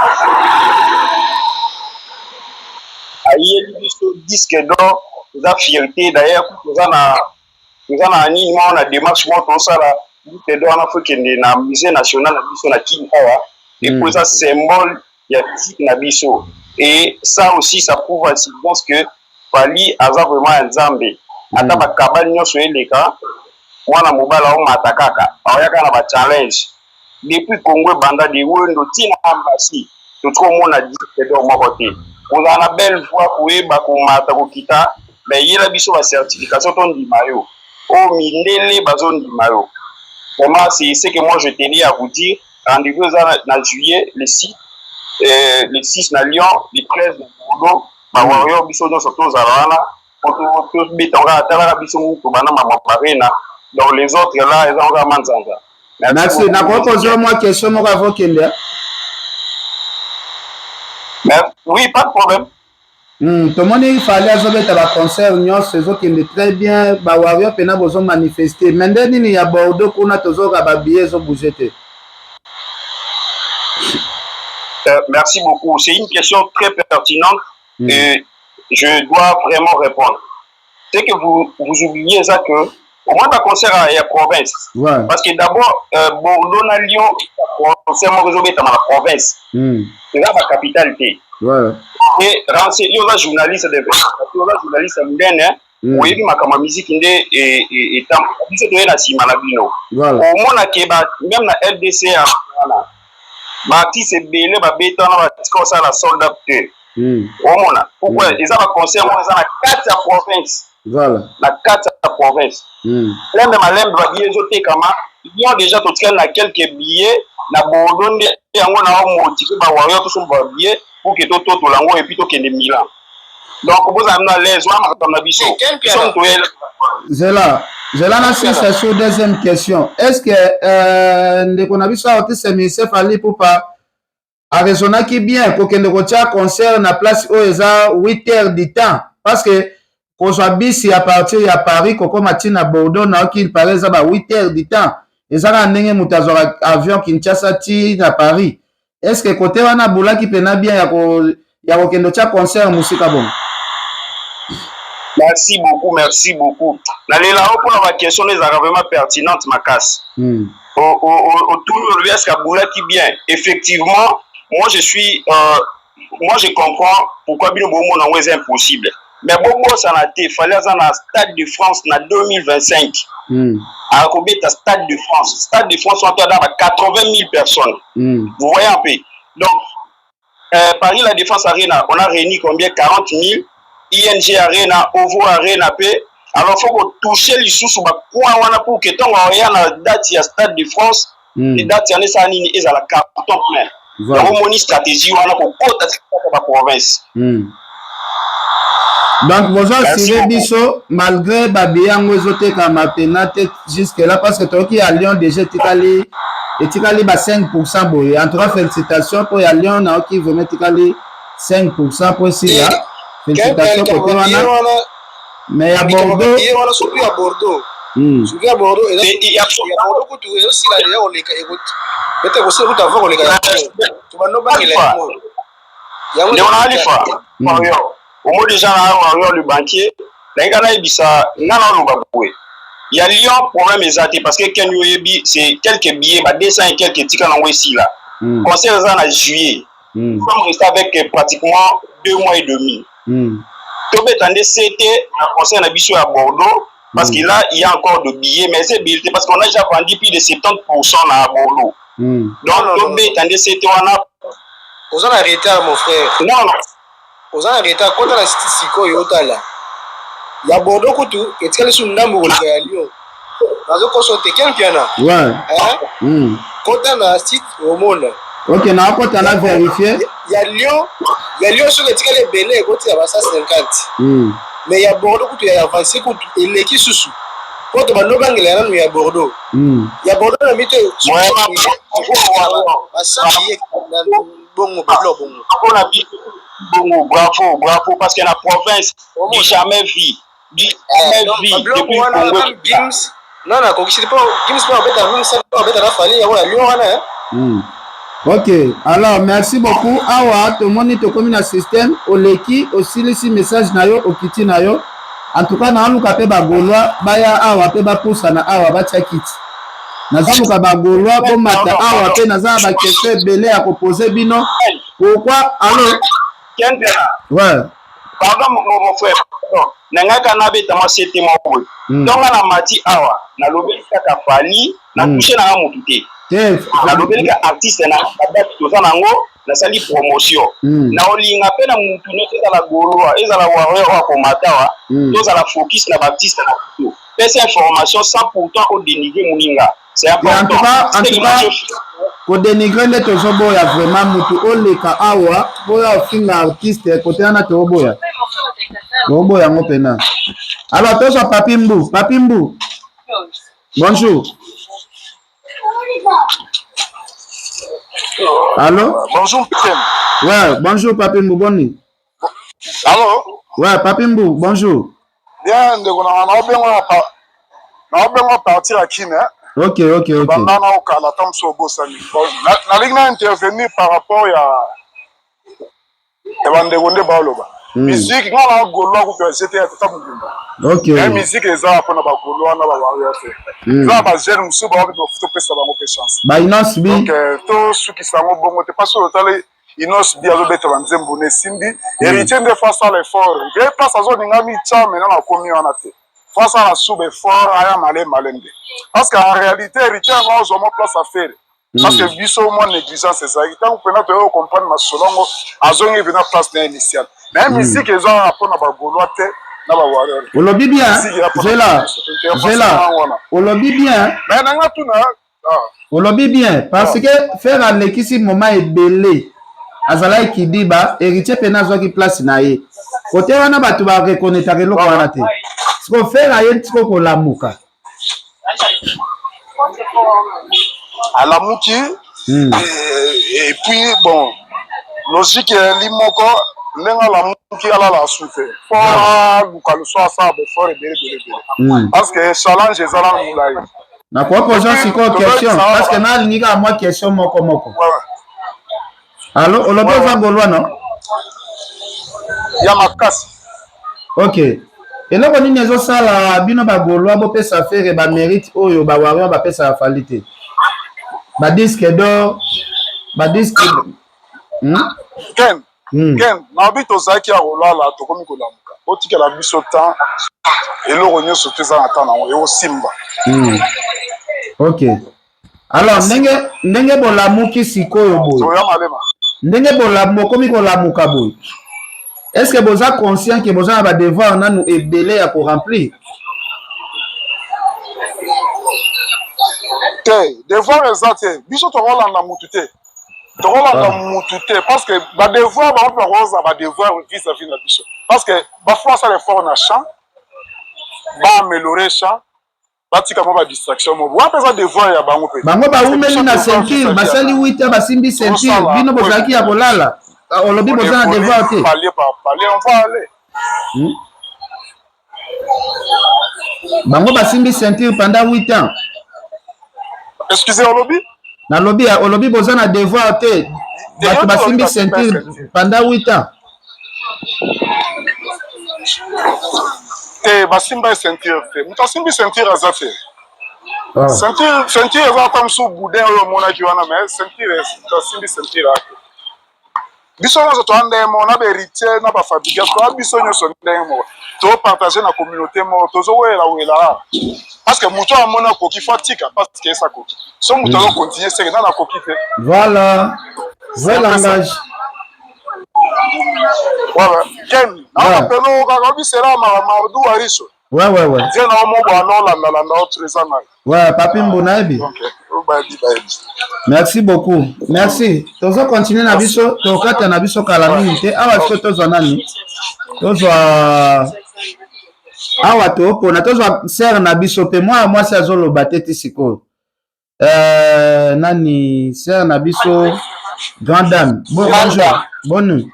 Ayeli biso disque d'or, eza fierté. D'ailleurs, toza na nini moko na démarche moko tosala, disque d'or wana faut ekende na musée national na biso na Kin awa, epo eza symbole ya musique na biso. Et ça aussi, ça prouve à suffisance que Fally aza vraiment ya Nzambe. Ata bakabali nyonso eleka, mwana mobali aomata kaka, aoyaka na bachallenge. Depuis Congo ebanda de wendo ntina ambasi, totika omona disque d'or moko te. Kozala na belle voix, koyeba komata kokita, mais yela biso bacertification tondima yo oyo mindele bazondima yo. Vraiment, c'est ce que moi je tenais à vous dire. Rendez-vous eza na juillet le 6, le 6 na Lyon, le 13 na Bordeaux. Bawarrior biso nyonso tozala wana po tobeta kaka. Talaka biso mutu bana mama barena, donc les autres là eza kaka manzanza. Merci. Nakoki kozwa mwa question moko avant okende? Oui, pas de problème. Tomoni Fally azobeta baconcert nyonso, ezokende très bien, bawarrior mpena bozomanifeste, mais nde nini ya Bordeaux kuna tozoka babillet ezobouge te? Merci beaucoup. C'est une question très pertinente. Je dois vraiment répondre. Ce que vous, vous oubliez, c'est que au moins concert ya province. Ouais. Parce que d'abord, Bordeaux na Lyon, concert moko ezobetama na province. Eza ba capitale te. Ouais. Et rense, yo oza journaliste de oza journaliste ya monene, oyebi makambo ya miziki nde etambola. Biso toye na nsima na bino. Voilà. Omona ke ba même na LDC ya wana baartiste ebele babeta wana batika kosala sold out te. Omona pourquoi eza ba concert wana eza na kati ya province. Voilà. Na kati ya province. Lembe malembe ba billets ezotekama. Lyon déjà totikali na quelques billets na Bordeaux nde yango na motiver ba warrior tosomba ba billets pour que tototola yango et puis tokende Milan. Donc bozala bino à l'aise wana makambo na biso. Biso toyela. Zela, Zela na sisa sur deuxième question. Est-ce que ndeko na biso artiste musicien Fally Ipupa araisonnaki bien kokende kotia concert na place oyo eza 8 heures du temps, parce que kozwa bisi à partir ya Paris kokoma ntina Bordeaux nayoki il paraît eza ba 8 heures du temps, eza kaka ndenge moto azwaka avion Kinshasa ti na Paris. Est ce que côté wana abulaki mpena bien ya kokende otia concert mosika bongo? Merci beaucoup, merci beaucoup. Nalela o mpona ba question ezalaka vraiment pertinente makasi. Otuni, olobi est-ce abulaki bien. Effectivement, moi je suis moi je comprends pourquoi bino bomona yango eza impossible. Mais bobosana te, Fally aza na Stade de France na 2025. Akobeta Stade de France. Stade de France wana toza ba 80 000 personnes. Vous voyez un peu. Donc Paris La Défense Arena, on a réuni combien? 40 000. ING Arena, Ovo Arena pe. Alors faut ko toucher lisusu ba coin wana pour que ntango oya na date ya Stade de France, date yana esala nini, ezala carton plein. Voilà. Yango moni stratégie wana kokota kaka ba province. Donc bozo Merci assurer beaucoup. biso malgré babillet yango ezotekama pena te jusque là, parce que toyoki ya Lyon déjà etikali ba 5% boye. En tout cas félicitations mpo ya Lyon, nayoki vraiment etikali 5% po esila. Félicitations côté wana. Mais ya Bordeaux billet wana, surtout ya Bordeaux, surtout ya Bordeaux, eza ya Bordeaux kutu ezosila deja koleka, peut-être kosila kutu avant koleka ya Lyon. Tobanda obangela yango yango. Ndeko na Alifa Warrior, omo déjà na Warrior le banquier, nalinga nayebisa nga na oloba boye: ya Lyon problème eza te, parce que ken oyebi, c'est quelques billets, ba 200 et quelques etika nango esila. Concert eza na juillet. Nous sommes restés avec pratiquement 2 mois et demi. Tobeta nde sete na concert na biso ya Bordeaux, parce que là il y a encore de billets, mais c'est billet parce qu'on a déjà vendu plus de 70% na Bordeaux. Donc tobeta nde sete wana. Oza na retard, mon frère. Non, non. Oza na retard. Kota na site sikoyo, otala ya Bordeaux kutu etikali su ndambo koleka ya Lyon. Nazokoso te, Ken Piana? Ouais. Hein? Kota na site, omona. Ok, nakota na vérifier. Ya Lyon, ya Lyon soki etikali ebele ekotika ba 150. Mais ya Bordeaux kutu ya avance kutu eleki susu po to bando obangela nanu ya Bordeaux. Ya Bordeaux na mito basali ye na bongo babilo bongo. Mpona biso bongo, bravo, bravo, parce que na province, du jamais vu, du jamais vu. Babiloko Depuis wana Congo. Même Gims nana akokisi te, mpo Gims mpo abeta même sa abeta na Fally yango ya Lyon wana, eh. Ok, alors merci beaucoup. Awa tomoni tokomi na système, oleki, osilisi message na yo, okiti na yo. En tout cas naoluka mpe bagaulois baya awa mpe bapusana awa batia kiti. Nazoluka bagaulois bomata awa mpe naza na baquestion ebele ya kopose bino. Pourquoi allo? Ken Piana. Ouais. Pardon, mon frère, pardon. Na ngai kaka nabeta mwa sete moko boye. Ntonga na mati awa, nalobeli kaka Fally, natouche nanga motu te. Te. Nalobeli ka artiste na badate toza nango, nasali promotion. Na olinga mpe na mutu nyonso, ezala gaulois, ezala warrior oyo akomata awa, tozala focus na baartiste na biso, pesa information sans pourtant odénigre moninga, c'est En important. tout cas, en C'est tout cas, l'image. Kodénigre nde tozoboya vraiment. Mutu oleka awa mpo oyo ofinga artiste kote wana, tozoboya, tozoboya yango mpena. Alors tozwa Papi Mbu. Papi Mbu, bonjour. Allo? Bonjour, Ken. Ouais, bonjour Papi Mbu, boni? Allo? Ouais, Papi Mbu, bonjour. Bien, ndeko na naobenga partir ya Kine. Ok. Banda na okala ta mosu obosani. Bon, nalingi na intervenir par rapport ya bandeko nde baoloba. Musique nga na gaulois kutu ya GT ya tata mobimba. Ok. Mais musique eza pona ba gaulois na ba warrior te. Eza na ba jeune mosusu ba wapi bafuta pesa bango pe chance. Ba Innoss'B. Donc to sukisa yango bongo te parce que otali Innoss'B azobeta ba nzembo na esimbi. Héritier nde faut asala effort. Vrai place azolinga mitya maintenant nakomi wana te. Faut asala sous effort aya malembe malembe. Parce qu'en réalité héritier yango azwa mwa place ya Ferre. Parce que biso mwa négligence ezalaki ntango mpena toyei comprendre masolo yango azongi mpena place na initiale mais musique eza wana mpona bagaulois te na bawarrior. Olobi bien, zela zela, olobi bien. Mais nanga tuna Olobi bien parce que Ferre alekisi moment ebele azalaki kidiba, héritier pena azwaki place na ye kote wana, bato ba reconnaîtraka eloko wana te. Siko Ferre aye siko kolamuka. Alamuki. Et puis bon, logique ezali moko ndenge alamuki alala asu te, fo aluka loso asala befort ebele ebele ebele parce que challenge eza nanu molai. Nakopoza sikoyo question parce que nalingi kaka mwa question moko moko. Allo, olobi oza gaulois, non? Ya makasi. Ok, eloko nini ezosala bino bagaulois bopesa Ferre bamérite oyo bawarrior bapesaka Fally te, badisque d'or, badisque? Ken. Ken, nabi tozalaki ya kolala, tokomi kolamuka. Botikela biso temps, eloko nyonso to eza na temps nango, ekosimba. Ok, alors ndenge bolamuki sikoyo boye, Toya malema. ndenge bokomi kolamuka boye, est ce que boza conscient ke boza na badevoir nanu ebele ya koremplir? Te, devoir eza te. Biso tokolanda mutu te, tokolanda mutu te parce que badevoir bango mpe bakozala badevoir vis-à-vis na biso parce que bafo basala effort na champ, baaméliorer champ, batika mwa badistraction moko wana mpe eza devoir ya bango mpe. Bango bawumeli na ceinture, basali 8 ans basimbi ceinture, bino bozalaki ya kolala. Olobi boza na devoir te. Palier par palier, on va aller. Bango basimbi ceinture pendant 8 ans. Excusez, olobi? Nalobi, olobi boza na devoir te, bato basimbi ceinture pendant 8 ans. Te, basimba ceinture te. Moto asimbi ceinture aza te. Ceinture eza ata mosusu boudin oyo omonaki wana, mais ceinture, asimbi ceinture ate. Biso nyonso toa ndenge moko na baheritier na bafabrigas, toa biso nyonso ndenge moko, topartage na communauté moko, tozowelawela parce que moto amoni akoki, fo atika parce que esa akoki. So moto azocontinue seke nani akoki te. Voilà, vrai langage. Voilà, Ken, naona pelo kaka obisela mardu ariso. Ouais. Tie na omo bwana olandalanda autre eza nayo. Ouais, Papi Mbu nayebi. Donc oyo bayebi bayebi. Merci beaucoup, merci. Tozo continuer na biso, tokata na biso kala mingi te awa. Siko tozwa nani? Tozwa awa, topona, tozwa sœur na biso mpe mwana mwasi azoloba te ti sikoyo. Nani sœur na biso, grande dame? Bon, bonjour, bonne nuit.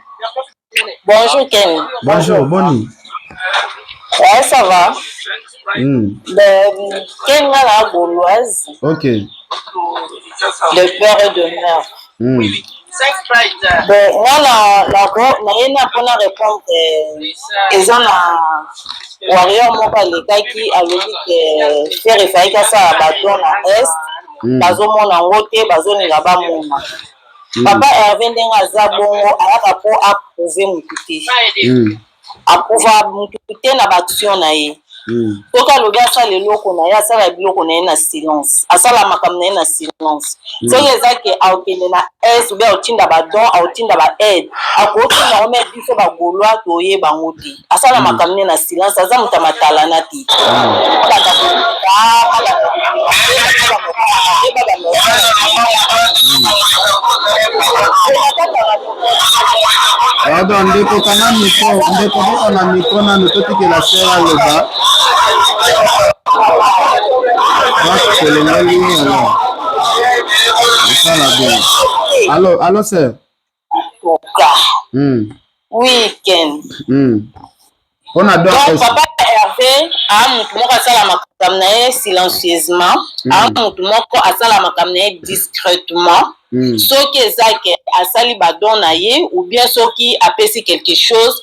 Bonjour Ken. Bonjour, bonne nuit. Ouais, ça va. Ben, Ken, nga la gauloise. De père et de mère. Ben, nga na na naye na mpona répondre, eza na warrior moko alekaki, alobi ke Ferre efalaki asala badon na Est. Bazomona yango te, bazolinga bamona. Papa Herve, ndenge aza bongo, ayaka mpo aprouve motu te. Aprouva motu te na baaction na ye. Soki alobi asala eloko na ye, asala biloko na ye na silence, asala makambo na ye na silence. Soki eza ke akokende na Est obe akotinda badon, akotinda baaide, akotinda yango, me biso bagaulois toyeba yango te. Asala makambo ne na silence, aza moto ya matalana te. Abanda koluka, abanda Pardon, ndeko, kanga micro. Ndeko, bokanga micro nanu, totikela sœur aloba. Tolongoli ye, alors osala bien. Allo, allo, sœur. Oui, Ken. Mpona don. Donc papa Hervé aa motu moko asala makambo na ye silencieusement, aa motu moko asala makambo na ye discrètement. Soki eza ke asali badon na ye ou bien soki apesi quelque chose.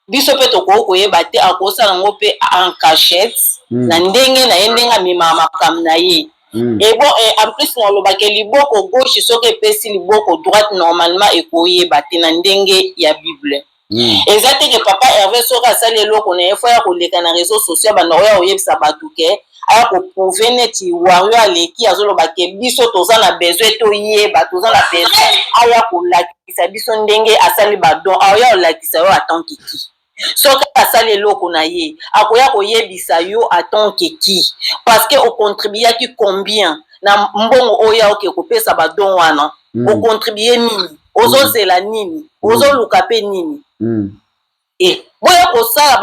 Biso mpe tokoki koyeba te, akosala yango mpe en cachette na ndenge na ye, ndenge amemaka makambo na ye. Et bon, et en plus nalobaka liboko gauche soki epesi liboko droite, normalement ekoyeba te na ndenge ya Bible. Eza te ke papa Herve soki asali eloko na ye, faut ya koleka na réseau social, banda oya koyebisa bato ke aya koprouver neti wario aleki azoloba ke biso toza na besoin toyeba, toza na besoin aya kolakisa biso ndenge asali badon. Aya kolakisa yo atonkiki soki asali eloko na ye, akoya koyebisa yo atonkeki parce que ocontribuaki combien na mbongo oyo oke kopesa badon wana. Ocontribuer nini? Ozozela nini? Ozoluka mpe nini? E boya kosala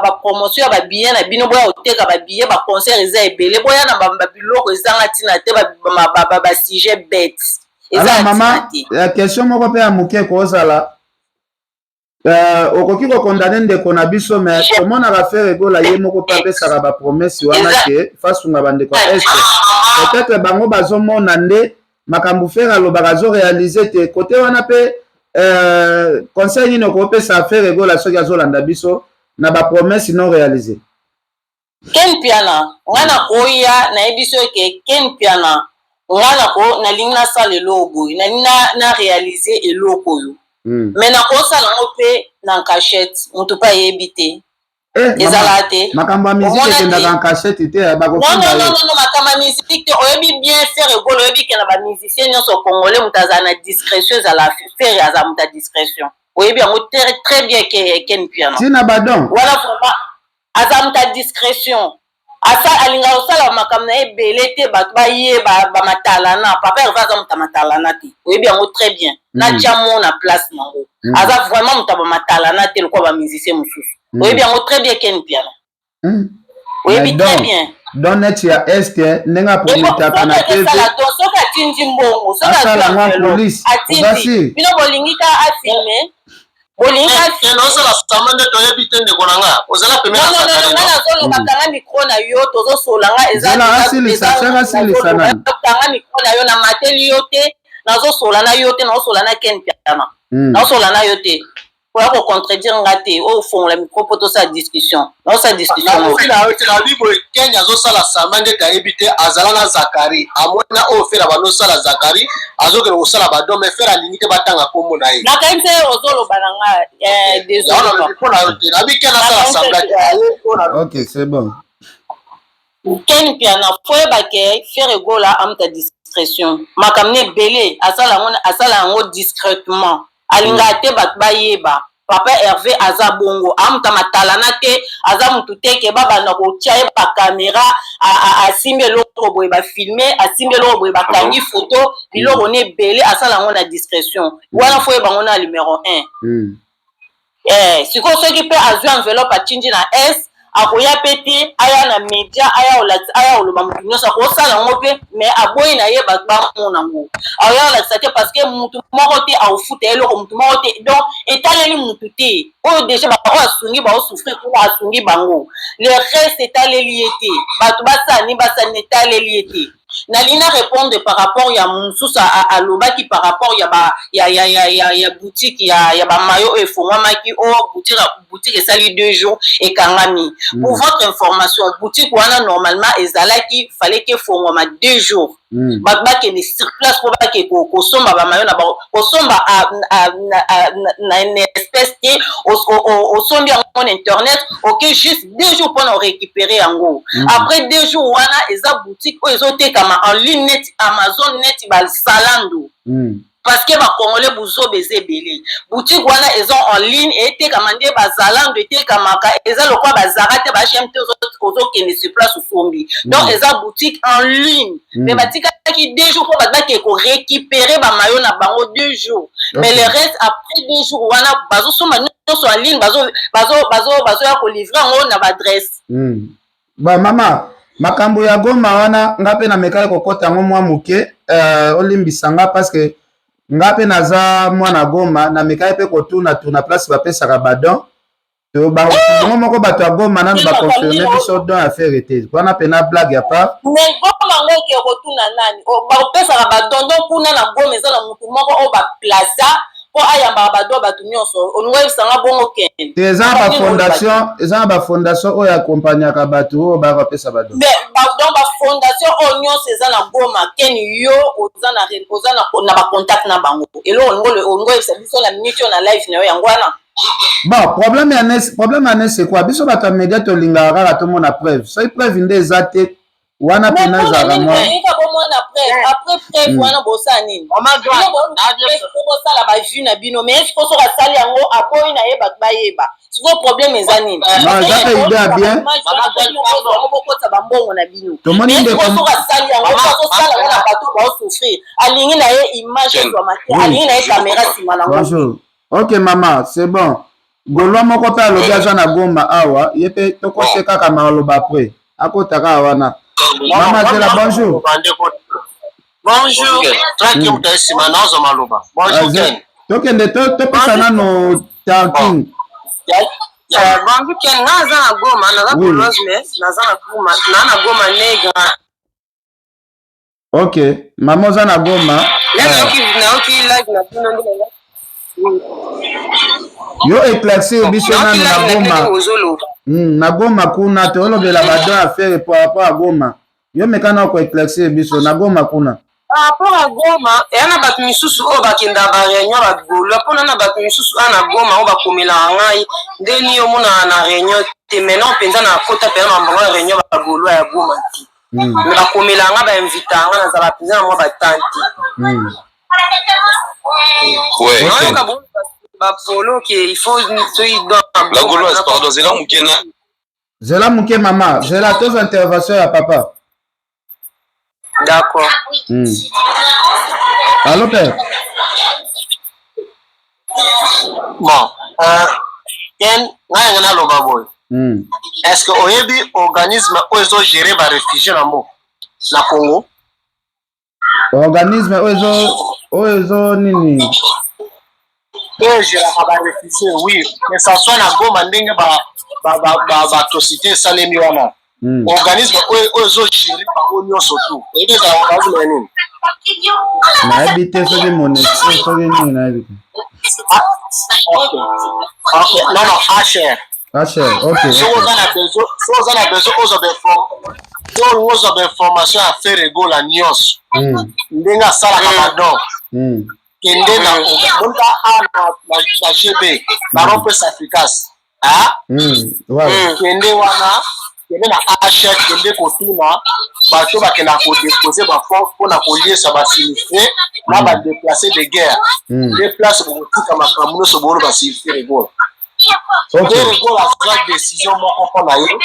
bapromotion ya babillet na bino, boya koteka babillet, baconcert eza ebele, boya na babiloko ezanga ntina te, basujet bête. Eza mama, question moko mpe ya moke kozala, okoki kocondamner ndeko na biso, mais tomonaka Ferre Gola ye moko mpe apesaka bapromesses wana ke fasunga bandeko ya Est. Peut-être bango bazomona nde makambo Ferre alobaka azoréaliser te. Kote wana mpe, conseil nini okopesa Ferre Gola soki azolanda biso na bapromesses non réalisé? Ken Piana, nga nakoya nayebi so ke Ken Piana, nga nako nalingi nasala eloko boye, nalingi na réaliser eloko oyo, mais nakosala yango mpe na cachette, motu mpe ayebi te. Ezala te. Makambo ya musique ekendaka en cachette te. Bakofinda. Non, makambo ya musique te. Oyebi bien Ferre Gola, oyebi ke na bamusicien nyonso congolais, moto azala na discrétion ezala Ferre. Azala moto ya discrétion, oyebi yango très très bien ke Ken Piana. Ntina badon. Wana vraiment aza moto ya discrétion, alingaka kosala makambo na ye ebele te, bato bayeba bamatalana. Papa Herve aza moto ya matalana te, oyebi yango très bien. Natia mo na place nango, aza vraiment moto ya bamatalana te lokola bamusicien mosusu. Oyebi yango très bien, Ken Piana, oyebi très bien. Don neti ya Est, ndenge aprometaka na TV. Soki atindi mbongo, soki atindi, bino bolingi ka afilmer, bolingi. Ozala sama nde toyebi te, ndeko na nga, ozala pembeni. Nga nazoloba, kanga micro na yo, tozosola nga. Ezakanga micro na yo, na mateli yo te, nazosola na yo te, nazosola na Ken Piana, nazosola na yo te. Oya kocontredire nga te, oyo fongola micro mpo tosala discussion, naosala discussion. Nabi boye, Kenya azosala samba ndeti ayebi te. Azala na Zakari, amona oyo Ferre bandosala. Zakari azokende kosala badon, mais Ferre alingi te batanga nkombo na ye. Nakanisi ye ozoloba na nga. Désolé mpo na yo te, nabi Ken asala sembla te. Ok, c'est bon. Ken Piana, faut oyeba ke Ferre Gola amuta discrétion, makambo na ebele asala yango discrètement, alingaka te bato bayeba. Papa Herve aza bongo, amuta matalana te, aza mutu te ke babanda kotia ye bacaméra, asimbi eloko boye bafilmer, asimbi eloko boye bakangi photo. Biloko na ebele asala yango na discrétion wana, faut oyeba yango na numéro 1. Sikoyo soki mpe azwi enveloppe atindi na s, akoya mpe te aya na média, aya kolakisa, aya koloba. Motu nyonso akosala yango mpe, mais aboyi na ye bato bamona yango, akoya kolakisa te parce que mutu moko te akofuta eloko, mutu moko te. Donc etaleli mutu te oyo déjà oyo asungi baosouffrir kuna, asungi bango, le reste etaleli ye te. Bato basala nini, basala nini, etaleli ye te. Nalingi na répondre par rapport ya mosusu alobaki par rapport ya ba ya ya ya ya ya boutique ya bamayo oyo efongwamaki, oyo boutique esali 2 jours ekangami. Pour votre information, boutique wana normalement ezalaki, fallait ke efongwama 2 jours, bato bakende sur place mpo bake kosomba bamayo na bango, kosomba na espèce te, osombi yango na internet, oke juste 2 jours mpona orécupérer yango. Après 2 jours wana, eza boutique oyo ezotekama en ligne neti Amazon, neti baZalando, parce que bacongolais buzoba eza ebele. Boutique wana eza en ligne, etekama nde baZalando etekamaka, eza lokola baZara te, baHM te, ozokende sur place osombi. Donc eza boutique en ligne, mais batikaki 2 jours mpo bato bakeke korécupérer bamayo na bango 2 jours, mais le reste, après 2 jours wana, bazosomba nyonso en ligne, bazoya kolivrer yango na baadresse. Ba mama, makambo ya Goma wana, nga mpe namekaki kokɔta yango mwa moke, olimbisa nga parce que nga mpe naza mwana Goma. Namekaki mpe kotuna tuna place bapesaka badon. Bango moko bato ya Goma nanu baconfirmer biso don ya Ferre te. Wana mpena blague à part. Mais Goma yango oke kotuna nani? Bapesaka badon? Don kuna na Goma eza na motu moko oyo baplaça. Mpo ayambaka ba don bato nyonso. Olingi oyebisa nga bongo Ken? Te, eza na ba fondation, eza na ba fondation oyo accompagnaka bato oyo bayaka kopesa ba don. Mais ba donc ba fondation oyo nyonso eza na Goma, Ken yo oza na oza na na ba contact na bango. Eloko olingi olingi oyebisa biso na minute oyo na live na yo yango wana? Bon, problème ya nes, problème ya nes c'est quoi? Biso bato ya media tolingaka kaka tomona preuve. Soki preuve nde eza te, wana mpena ezalaka mwa bomona preuve après preuve wana bosala nini bosala ba vue na bino mais sikoyo soki asali yango aboyi na ye bato bayeba sikoyo problème eza nini non eza mpe idée ya bien bokotisa bambongo na bino tomoni ndeko soki asali yango azosala yango na bato baosouffrir alingi na ye image ezwama te alingi na ye kamera nsima nango bonjour ok mama c'est bon Golois moko pe alobi aza na Goma awa, ye pe tokose kaka maloba après. Akota kaka wana. Mama Zela, bonjour. Bonjour. Tranquille, mm. nsima nazwa maloba. Bonjour ah, Ken. Tokende topesa nano tarking. Bonjour Ken, nga naza na Goma, naza Goloise mais naza na Goma, na na Goma Negra. Ok, mama oza na Goma. Nayoki live na bino nde yo éclaircir biso nanu na Goma. Na Goma kuna tolobela ba don affaire par rapport à Goma. Yo meka na ko éclaircir biso na Goma kuna. Par rapport à Goma, eya na bato misusu oyo bakendaka ba réunion ba Gaulois mpona na bato misusu awa na Goma oyo bakomelaka ngai nde nini omonaka na réunion te maintenant mpenza na kota mpenza na bango ya réunion ba Gaulois ya Goma te. Mais bakomela nga ba invita nga nazala mpenza na mwa batante. Ouais. Nayoka bongo bapolo ke il faut soki La Gauloise, pardon, zela moke na Zela moke mama, zela tozwa intervention ya papa. D'accord. Allo père. Bon, Ken, ngai nga naloba boye. Est-ce que oyebi organisme oyo ezo gérer ba réfugiés na mboka na Congo? Organisme oyo ezo oyo ezo nini? Oyo géraka ba réfugiés, oui, que ça soit na Goma ndenge ba ba ba ba ba atrocité esalemi wana. Organisme oyo oyo ezo gérer bango nyonso tout. Oyebi ezala organisme ya nini? Nayebi te soki Monusco soki nini nayebi te. Ok. Ok, non non, HR. HR, ok. Soki oza na besoin, soki oza na besoin ozwa ba inform soki olingi ozwa ba information ya Ferre Gola nyonso. Ndenge asalaka ba don. Kende na monta a na na GB na rond-point Africas. Ah? Kende wana, kende na HR, kende kotuna bato bakendaka kodepose ba fonds mpona koliesa ba sinistrés na ba déplacés de guerre. Nde place bokotika makambo nyonso boloba sur Ferre Gola. Ferre Gola azwa décision moko mpo na ye,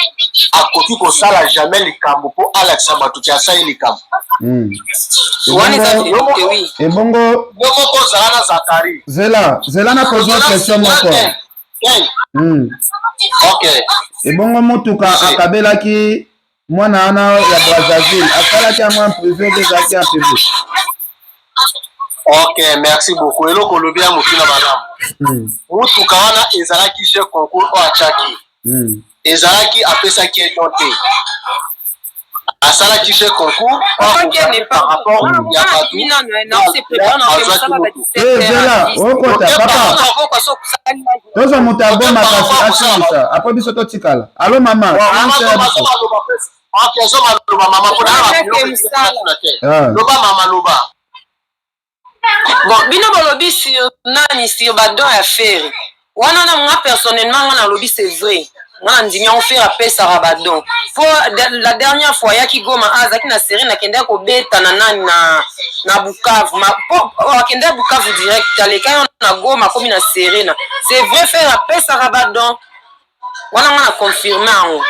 akoki kosala jamais likambo mpo alakisa bato ke asali likambo. Ebongo yo moko ozala na Zakari. Zela, zela na pose question moko. Ok. Ebongo motuka akabelaki mwana wana ya Brazzaville asalaki yango en privé mpe ezalaki en public? Ok, merci beaucoup. Eloko olobi ya motuna malamu. Motuka wana ezalaki jeu concours oyo atiaki. Ezalaki apesaki ye don te. Asalaki jeu concours par rapport ya bato azwaki motu. Zela, okota papa. Tozwa moto ya Goma kasi asilisa apres biso totikala. Alo mama, Ok, zoma loba mama mpona loba mama loba. Bon, bino bolobi sur nani sur ba don ya Ferre. Wana na nga personnellement nga nalobi c'est vrai. Nga na ndimi yango Ferre apesaka ba don. Po la dernière fois ayaki Goma azalaki na série nakendaki kobeta na nani na na Bukavu. Ma po akendaki Bukavu direct alekaki na Goma akomi na Serena. C'est vrai Ferre apesaka ba don. Wana nga na confirme yango.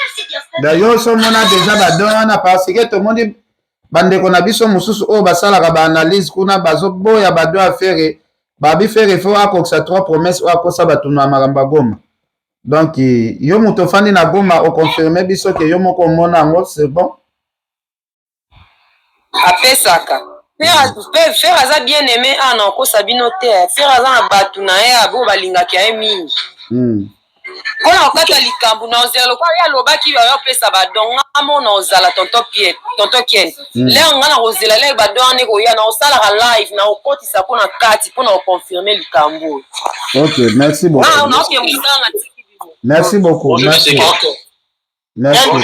D'ailleurs somona déjà ba don wana parce que tomoni bandeko na biso mosusu oyo basalaka ba analyse kuna bazoboya ba don ya Ferre, babi Ferre faut akokisa 3 promesses oyo akosa bato na makambo ya Goma. Donc yo moto ofandi na Goma oconfirme biso ke yo moko omona yango, c'est bon. Apesaka Ferre aza bien aimé awa na okosa bino te. Ferre aza na bato na ye oyo balingaka ye mingi. Mpo na kokata likambo na ozela lokola ye alobaki ayo apesa badon nga mo na ozala tonton Pierre tonton Ken mm. leo nga na kozela leo badon wana ekoya na osalaka live na okotisa mpo na kati mpo na okonfirme likambo oyo. Ok, merci beaucoup. Ah, na oke mosala na tiki bino. Merci beaucoup. Merci. Merci. Ok.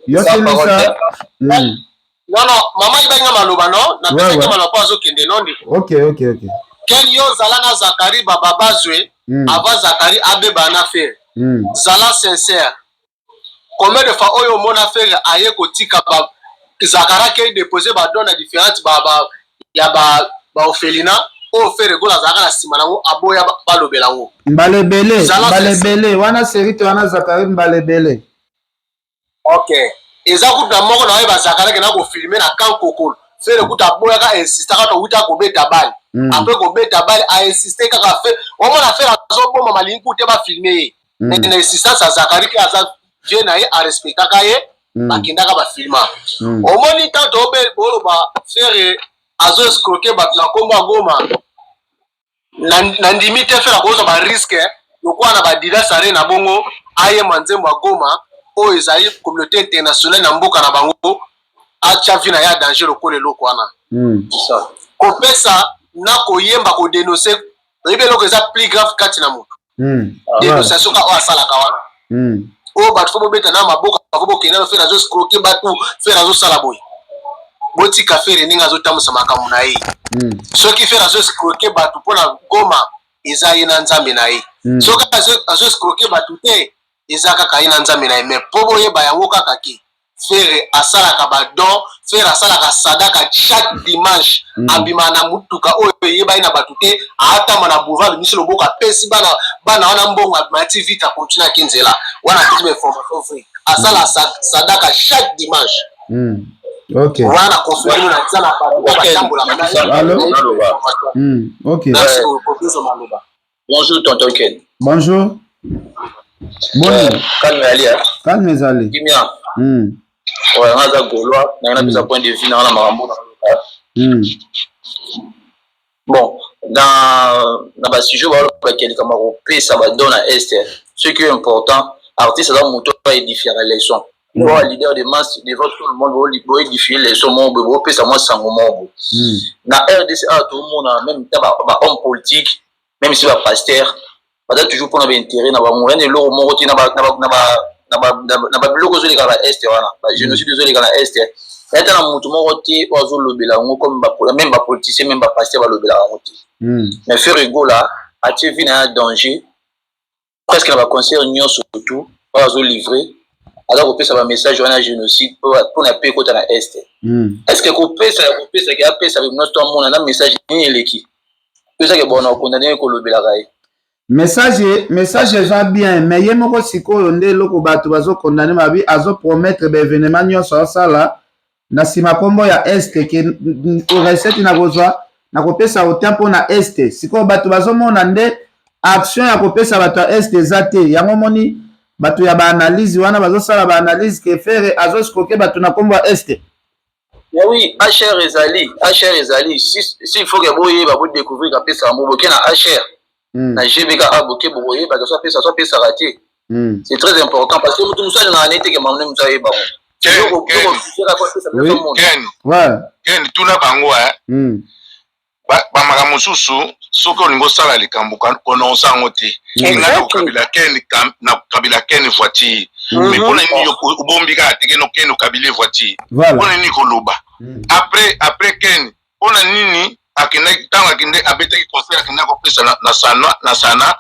Yo silisa. Non, non, mama ibaki nga maloba non, napesaki ouais, ouais. maloba mpo azokende non ndeko. Ok, ok, ok. Ken yo zala na Zakari baba bazwe mm. avant Zakari abeba na Ferre. Mm. Zala sincère. Combien de fois oyo omona Ferre aye kotika ba Zakari akei déposer ba don na différentes ba, ba ya ba ba orphelinat oyo Ferre Gola azalaka na nsima nango aboya balobela yango. Mbala ebele, mbala ebele wana serite wana Zakari mbala ebele. Ok. Eza kutu na moko na oyo bazakalaki na kofilme na camp kokolo. Ferre kutu aboyaka insistaka to wuta kobeta balle. Mm. Après kobeta balle a insister kaka Ferre. Omona Ferre azoboma malingi kutu te ba filmer ye. Mm. Mais na insistance ya Zakari ke aza vieux na ye a respectaka ye. Mm. Bakendaka ba filma. Mm. Omoni tanto obe boloba Ferre azo escroquer bato na kombo ya Goma. Nandimi te Ferre akozwa ba risque lokola na ba Adidas Arena bongo ayemba nzembo ya Goma oyo ezali communauté internationale na mboka na bango atia vie na ye ya danger lokola eloko wana mm. Kopesa na koyemba kodenonse oyebi eloko eza plus grave kati na moto mm. Dénonciation ka oyo asalaka wana mm. Oyo bato fo bobeta na maboko fo bokende na Ferre azo escroquer bato Ferre azosala boye botika Ferre ndenge azotambusa makambo na ye mm. Soki Ferre azo escroquer bato mpo na Goma eza ye na Nzambe na ye mm. Soki azo escroquer bato te eza kaka ye na Nzambe na ye mais mpo boyeba yango kaka ke Ferre asalaka ba don, Ferre asalaka sadaka chaque dimanche mm. Abima na mutuka oyo eyebani na bato te, atamba na boulevard abimisi loboko apesi bana bana wana mbongo abimati vite akontinue ake nzela wana apesi ba information vrai asala mm. Sadaka chaque dimanche mm. Ok. Wana confirme na eza na bato oyo batambolaka na Allo? Mm. Ok. Merci kopesa maloba. Bonjour tonton Ken. Bonjour. Bonjour. Euh, calme ali hein. Calme ezali. Kimia. Mm. Ouais, nga za Gaulois, na nga pesa point de vue na nga makambo na. Mm. Bon, na na ba sujet ba ba kelika ma kopesa ba don na est. Ce qui est important, artiste aza moto a édifier leçon. Oyo leader de masse devant tout le monde bo édifier leçon moko boye, bopesa mwa sango moko boye. Na RDC awa tomona même ta ba, ba homme politique même si ba pasteur baza toujours mpona ba intérêt na bango, yani eloko moko te na ba na ba na ba na ba na ba biloko ezoleka na est wana, ba génocide ezoleka na est, ata na motu moko te oyo azolobela yango comme ba, même ba politicien même ba pasteur balobelaka yango te. Mais Ferre Gola atie vie na ya danger presque na ba concert nyonso tout oyo azolivre, aza kopesa ba message wana ya génocide mpona pe ekota na est. Est ce que kopesa ya kopesa ke apesa nyonso to amona na message nini eleki pesake bona okondane kolobelaka ye message message eza bien mais ye moko sikoyo nde eloko bato bazokondane babi azopromettre baevenement nyonso asala na nsima nkombo ya este ke recette nakozwa nakopesa autant mpo na este. Sikoyo bato bazomona nde action ya kopesa bato ya este eza te, yango omoni bato ya baanalyse wana bazosala baanalyse ke Ferre azoskoke bato na nkombo ya este. Mais oui, HR ezali, HR ezali. Si, si il faut que boyeba, bo découvrir kapesa yango, boke na HR. Mm. Na GBK a boke bokoyeba, so apesa, so apesaka te. Mm. C'est très important parce que mutu mosusu alingaka ne te ke mamu ne mosusu ayeba ngo. Ken, Ken, tuna bango eh. Mm. Bamaka mosusu soki olingi osala likambo kononsa yango te. Nga nakokabila Ken, nakokabila Ken voiture. Mais mpona nini obombi kaka te keno Ken okabili voiture? Mpona nini koloba? Après après Ken, mpona nini akendaki ntango akende abetaki concert akendaki kopesa na sana na sana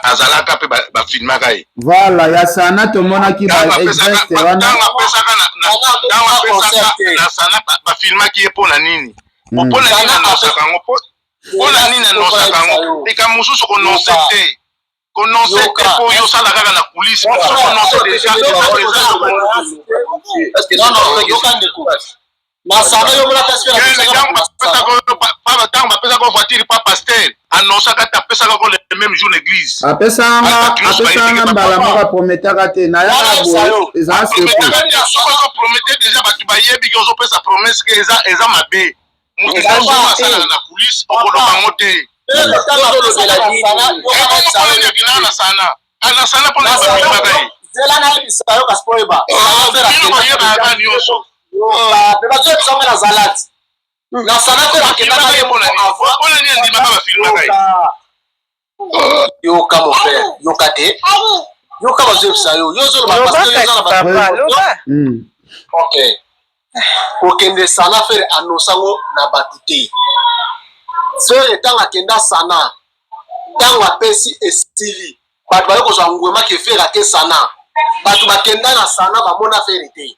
azalaka mpe bafilmaka ye. Voilà, ya sana tomonaki ba exeste wana. Ntango apesaka na sana bafilmaki ye mpo na nini? Mpo na nini anosaka yango? Mpo na nini anosaka yango? Likambo mosusu kononse te. Kononse te mpo yo osala kaka na coulisse. Mosusu kononse deja eza masana yo mona kasi ntango bapesaka yo voiture pa pasteur annoncaka te, apesaka ko le même jour na église. Apesanga mbala moko, aprometaka te nayaka boye ezala surprise. Soki ozopromete deja bato bayebi ke ozopesa promesse ke eza mabe, moto nyonso asalaka na coulisse okoloba yango te. Na sana na sana mpona bafilmaka ye. Zela nayebisa yo kasi po oyeba. Bino boyebaka nyonso. Mpe bazoyebisa ngo na zalati na sana te bakendaka ye moko avant. Mpona nini andimaka bafilmaka ye? Yoka mon frère, yoka te, yoka bazoyebisa yo, yo ozoloba parce que yo oza na papa loba. Ok, kokende sana, Ferre annonce yango na bato te. Ferre ntango akenda sana, ntango apesi esili, bato baye kozwa ngwema ke Ferre ake sana. Bato bakenda na sana bamona Ferre te,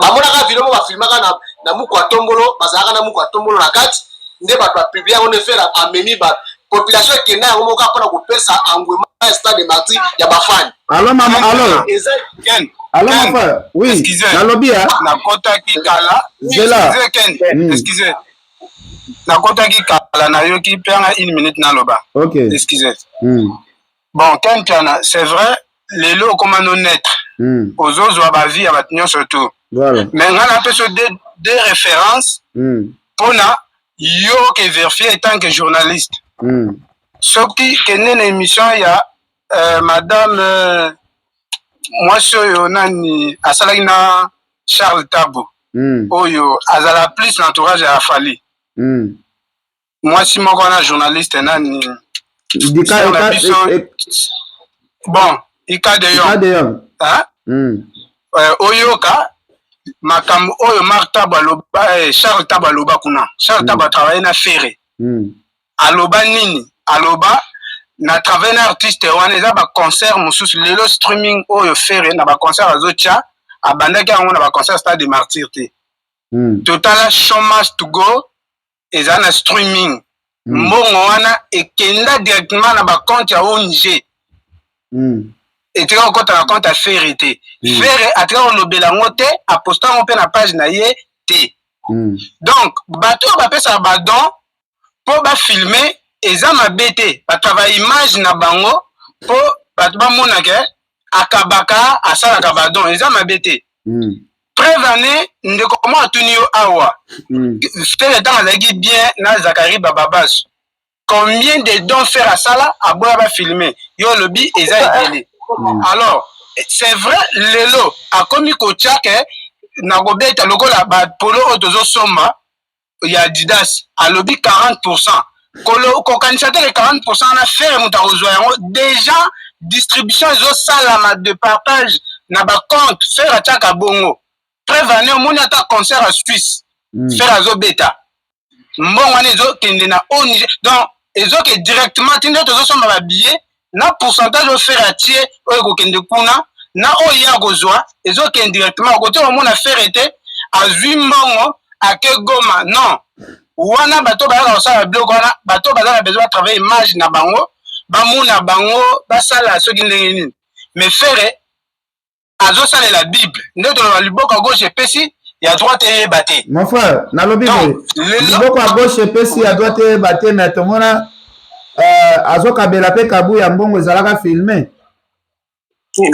bamonaka video mo bafilmaka na muku ya tombolo, bazalaka na muku ya tombolo na kati nde bato bapublie yango nde Ferre amemi ba population ekenda yango moko mpona kopesa engouement ya stade Martyrs ya bafani. Allo mama, allo. Eza Ken. Allo Ken, mon frère, oui. Excusez. Nalobi ya Nakotaki kala. Zela. Excusez Ken. Excusez. Nakotaki kala, nayoki mpe anga une minute naloba. Ok. Excusez. Bon, Ken Piana, c'est vrai, lelo okoma no naître. Ozozwa ba vie ya bato nyonso tout. Voilà. Mais nga napesa yo deux références mpona yo oke vérifier en tant que journaliste. Soki kende na émission ya madame mwasi oyo nani asalaki na Charles Tabo, oyo azala plus na entourage ya Fally. Mwasi moko wana journaliste nani? Dika Sœur na biso. Bon, Ika de Ika Yong. De Yong. Hein? Oyoka makambo oyo Marc Tabo aloba, Charles Tabo aloba kuna. Charles Tabo atravaille na Ferre. Aloba nini? Aloba na travaille na artiste wana, eza baconcert mosusu. Lelo streaming oyo Ferre na baconcert azotia, abandaki yango na baconcert Stade de Martyr te. Totala Show Must to Go, eza na streaming. Mbongo wana ekenda directement na bacompte ya ONG. Etika kokɔta na compte ya Ferre te. Ferre atika kolobela yango te, aposta yango mpe na page na ye te. Donc bato oyo bapesaka badon mpo bafilme, eza mabe te, batravaille image na bango mpo bato bamona ke akabaka, asalaka badon, eza mabe te. Preuve ane, ndeko mo atuni yo awa. Ferre ntango azalaki bien na Zakari Bababaso, combien de dons Ferre asala aboya bafilme? Yo olobi eza ebele. Alors c'est vrai, lelo akomi kotia ke na kobeta lokola bapolo oyo tozosomba ya Adidas, alobi 40. Kokanisa te ke 40 wana Ferre moto akozwa yango. Déjà distribution ezosalama de partage na bacompte. Ferre atiaka bongo. Preuve ane, omoni ata concert ya Suisse. Ferre azobeta, mbongo wana ezokende na ONG, donc ezoke directement ti nde tozosomba babillet na pourcentage oyo Ferre atie, oyo ekokende kuna na oyo ye akozwa, ezokende directement. Kote omona Ferre te azwi mbongo ake Goma, non. Wana bato bayaka kosala biloko wana, bato baza na besoin batravaille image na bango, bamona bango basala soki ndenge nini. Mais Ferre azosalela Bible nde toloba liboko ya gauche epesi, ya droite eyeba te. Mon frère, nalobi boye, liboko ya gauche epesi, ya droite eyeba te, mais tomona azokabela mpe kabu ya mbongo ezalaka filme. Ye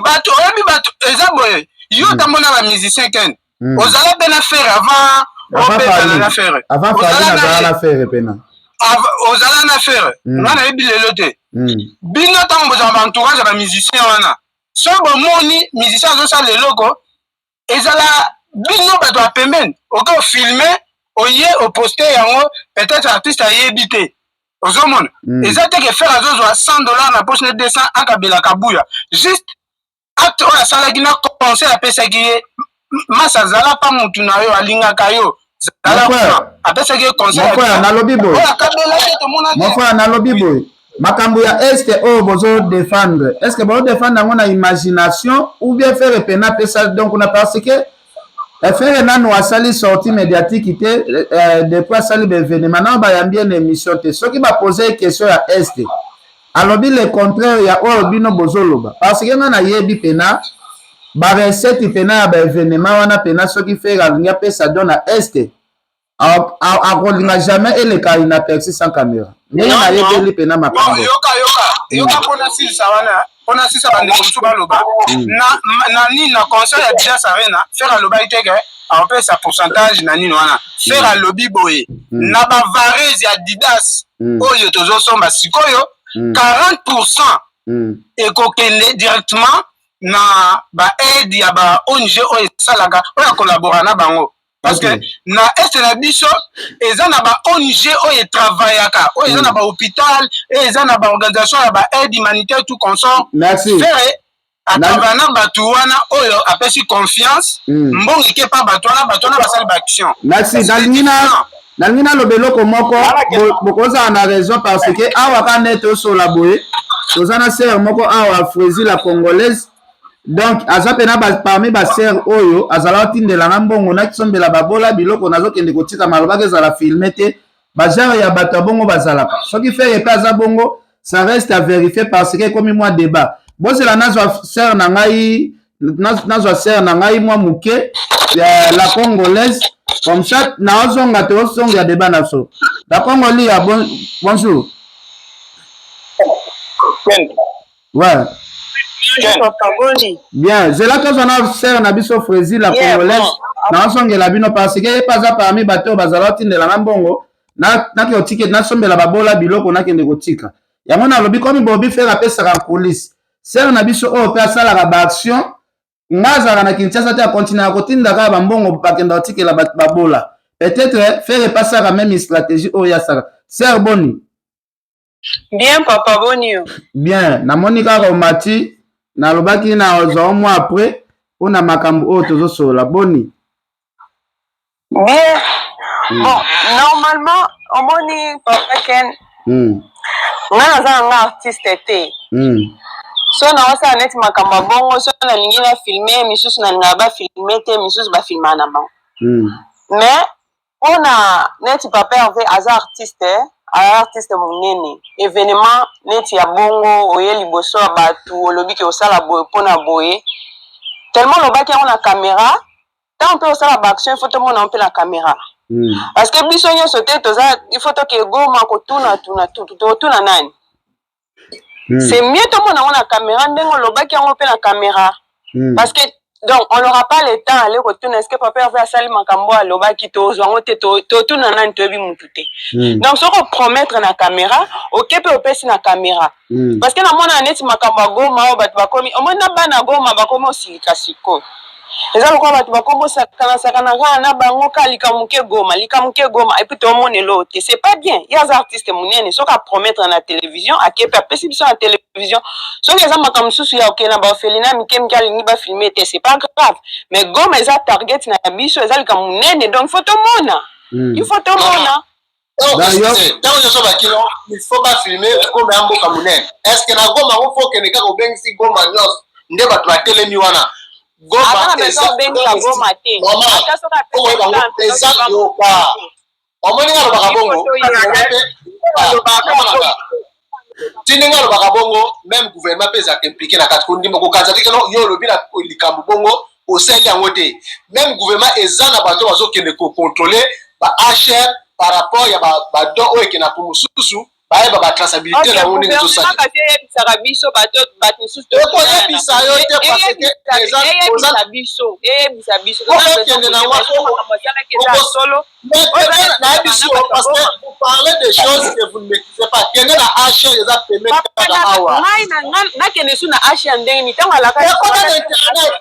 bato oyebi, bato eza boye, yo otamona bamusicien Ken. Ozala mpe na Ferre avant obetana na Ferre. Avant Fally nazala na Ferre pena. Ozala na Ferre. Nga nayebi lelo te. Bino ntango bozala baentourage ya bamusicien wana, so bomoni musicien azosala eloko, ezala bino bato ya pembeni, oke ofilme, oye oposte yango, peut-être artiste ayebi te. Ozomona, eza te ke Ferre azozwa 100 $ na poche ne 200 akabelaka buya. Juste acte oyo asalaki na conseil apesaki ye, masa azala pa mutu na yo alingaka yo, zala kuna, apesaki ye conseil. Mon frère, nalobi boye. Oyo akabelaki, tomona te. Mon frère, nalobi boye, makambo ya Est oyo bozodefendre, est ce que bozodefendre yango na imagination ou bien Ferre pena apesa? Donc na parce que Ferre nanu asali sortie médiatique te depuis asali baévénement, nano bayambi ye na émission te. Soki bapose question ya Est, alobi le contraire ya oyo bino bozoloba, parce que nga nayebi pena barecette pena ya baévénement wana pena. Soki Ferre alingi apesa don na Est, akolinga jamais eleka inaperçu sans caméra, ndenge nayebeli pena makambo. Yoka, yoka, yoka, mpona silisa wana, mpona silisa, bandeko mosusu baloba na nini. Na concert ya Adidas Arena, Ferre alobaki te ke akopesa pourcentage na nini wana. Ferre alobi boye na bavarese ya Adidas. Oyo tozosomba sikoyo, 40% ekokende directement na ba aide ya ba ONG oyo esalaka, oyo akolabora na bango, parce que na Est na biso eza na ba ONG oyo etravaillaka, oyo eza na ba hôpital, oyo eza na ba organisation ya ba aide humanitaire, tout consort. Merci. Ferre atravaille na bato wana oyo apesi confiance. Mbongo eke pa bato wana, bato wana basali ba action. Merci. Nalingi naloba eloko moko. Bokozala na raison, parce que awa kaka nde tosola boye, toza na sœur moko awa, Frési la Congolaise. Donc aza mpena parmi ba sœur oyo azala otindelanga mbongo, nakisombela babola biloko, nazokende kotika. Malobaka ezala filmé te. Ba genre ya bato ya bongo bazalaka. Soki Ferre mpe aza bongo, ça reste à vérifier, parce que ekomi mwa débat. Bozela, nazwa sœur na ngai, nazwa sœur na ngai mwa moke ya la Congolaise, comme ça naozonga, tozonga ya débat na biso. La Congolia, bon, bonjour. Ouais. Bien, zela, tozwa na sœur na biso Frési la Congolaise, naozongela bino, parce que ye mpe aza parmi bato oyo bazala otindelanga mbongo, nake otike, nasombela babola biloko, nakende kotika yango. Nalobi komi bobi Ferre apesaka coulisse. Sœur na biso oyo mpe asalaka ba action, nga azalaka na Kinshasa te, akontinuaka kotinda kaka bambongo, bakenda kotikela bato babola. Peut-être Ferre epasaka même stratégie oyo asaka. Sœur, boni? Bien papa, boni yo? Bien, namoni kaka omati, nalobaki na ozwa mwa après mpona makambo oyo tozosolola. Boni? Bien. Bon, normalement omoni papa Ken, nga naza na nga artiste te. So naosala neti makambo ya bongo, so nalingi na filme misusu, nalingaka bafilme te, misusu bafilmaka na bango. Mais mpona neti papa Herve aza artiste, aza artiste monene, événement neti ya bongo, oye liboso ya bato, olobi ke osala boye mpona boye, tellement olobaki yango na caméra, ntango mpe osala ba action, il faut tomona mpe na caméra. Parce que biso nyonso te toza, il faut toke Goma kotuna tuna, totuna nani? C'est mieux tomona yango na caméra, ndenge olobaki yango mpe na caméra. Parce que donc on n'aura pas le temps ale kotuna est ce que papa Herve asali makambo alobaki, tozwa yango te, totuna nani, toyebi mutu te. Donc soki opromettre na caméra, oke mpe opesi na caméra. Parce que namona neti makambo ya Goma oyo, bato bakomi, omoni na bana Goma bakomi osilika sikoyo, eza lokola bato bakomi osakana-sakana kaka na bango, kaka likambo moke Goma, likambo moke Goma, et puis tomona eloko te. C'est pas bien. Ye aza artiste monene, soki apromettre na télévision, ake mpe apesi biso na télévision. Soki eza makambo mosusu ya okende na ba orphelinat mike mike, alingi bafilme te, c'est pas grave, mais Goma eza target na biso, eza likambo monene, donc faut tomona. Il faut tomona. Ntango nyonso bakino, il faut bafilme. Goma ya mboka monene. Est ce que na Goma yango faut okende kaka obengisi Goma nyonso nde bato batelemi wana? Goma eza yoka, omoni nga alobaka bongo ti ndenge alobaka bongo, même gouvernement mpe ezalaka impliqué na kati. Kondima kokanisa te keno yo olobi na likambo bongo, osali yango te. Même gouvernement eza na bato bazokende kocontrôle ba HR par rapport ya ba don oyo ekenda po mosusu bayeba ba traçabilité na yango ndenge ezosala. Eyebisaka biso bato, bato mosusu. Ekoyebisa yo te, parce que eyebisa biso, eyebisa biso. Okende nango solo. Nayebi yo, parce que vous parlez des choses que vous ne maîtrisez pas. Kende na HR, eza pembeni kaka awa. Ngai nakende su na HR ndenge nini ntango alaka? Kota na internet,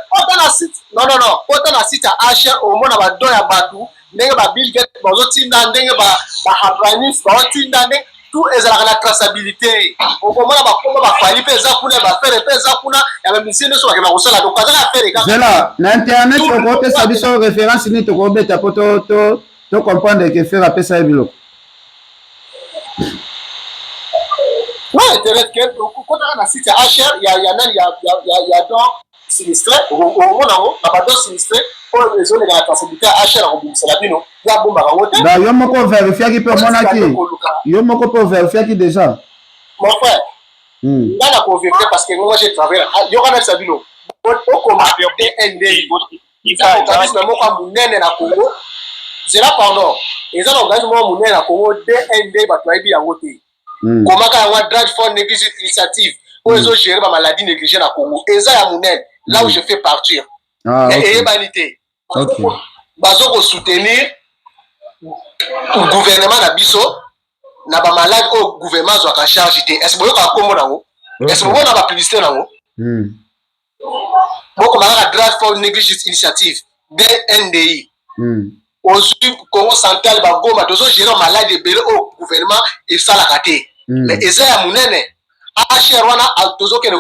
kota na site. Non, non, non, kota na site ya HR, omona ba don ya bato, ndenge ba Bill Gates bazotinda, ndenge ba Abrahamis bazotinda, ndenge tout ezalaka na traçabilité. Okomona bakoma ba Fally mpe eza kuna, ya ba Ferre mpe eza kuna, ya ba musicien nyonso bakenda kosala. Donc azaka Ferre kaka. Zela, na internet okopesa biso référence nini tokobeta po to comprendre ke Ferre apesa ye biloko? Na internet, kotaka na site ya HR ya nani, ya don sinistré, okomona yango na ba don sinistré oyo ezoleka na traçabilité ya HR. Akobimisela bino, ya abombaka yango te. Ba yo moko overifiaki mpe omonaki, yo moko mpe overifiaki déjà? Mon frère, nga na kovérifie parce que moi j'ai travaillé. Yoka, nayebisa bino, okoma DND, eza organisme moko ya monene na Congo. Zela, pardon, eza na organisme moko monene na Congo, DND, bato bayebi yango te. Komaka yango, Drug for Négligé Initiative, oyo ezogérer ba maladie négligé na Congo. Eza ya monene, là où je fais partir. Eyebani te, bazo kosoutenir. Gouvernement na biso na ba malade oyo gouvernement azwaka charge te, est-ce boyokaka kombo nango? Est-ce bomona ba publicité nango? Bokoma kaka Drug for Negligence Initiative, DNDI. Ozwi Congo central, bagoma, tozogere maladi ebele oyo gouvernement esalaka te. Mais eza ya monene HR wana, tozokende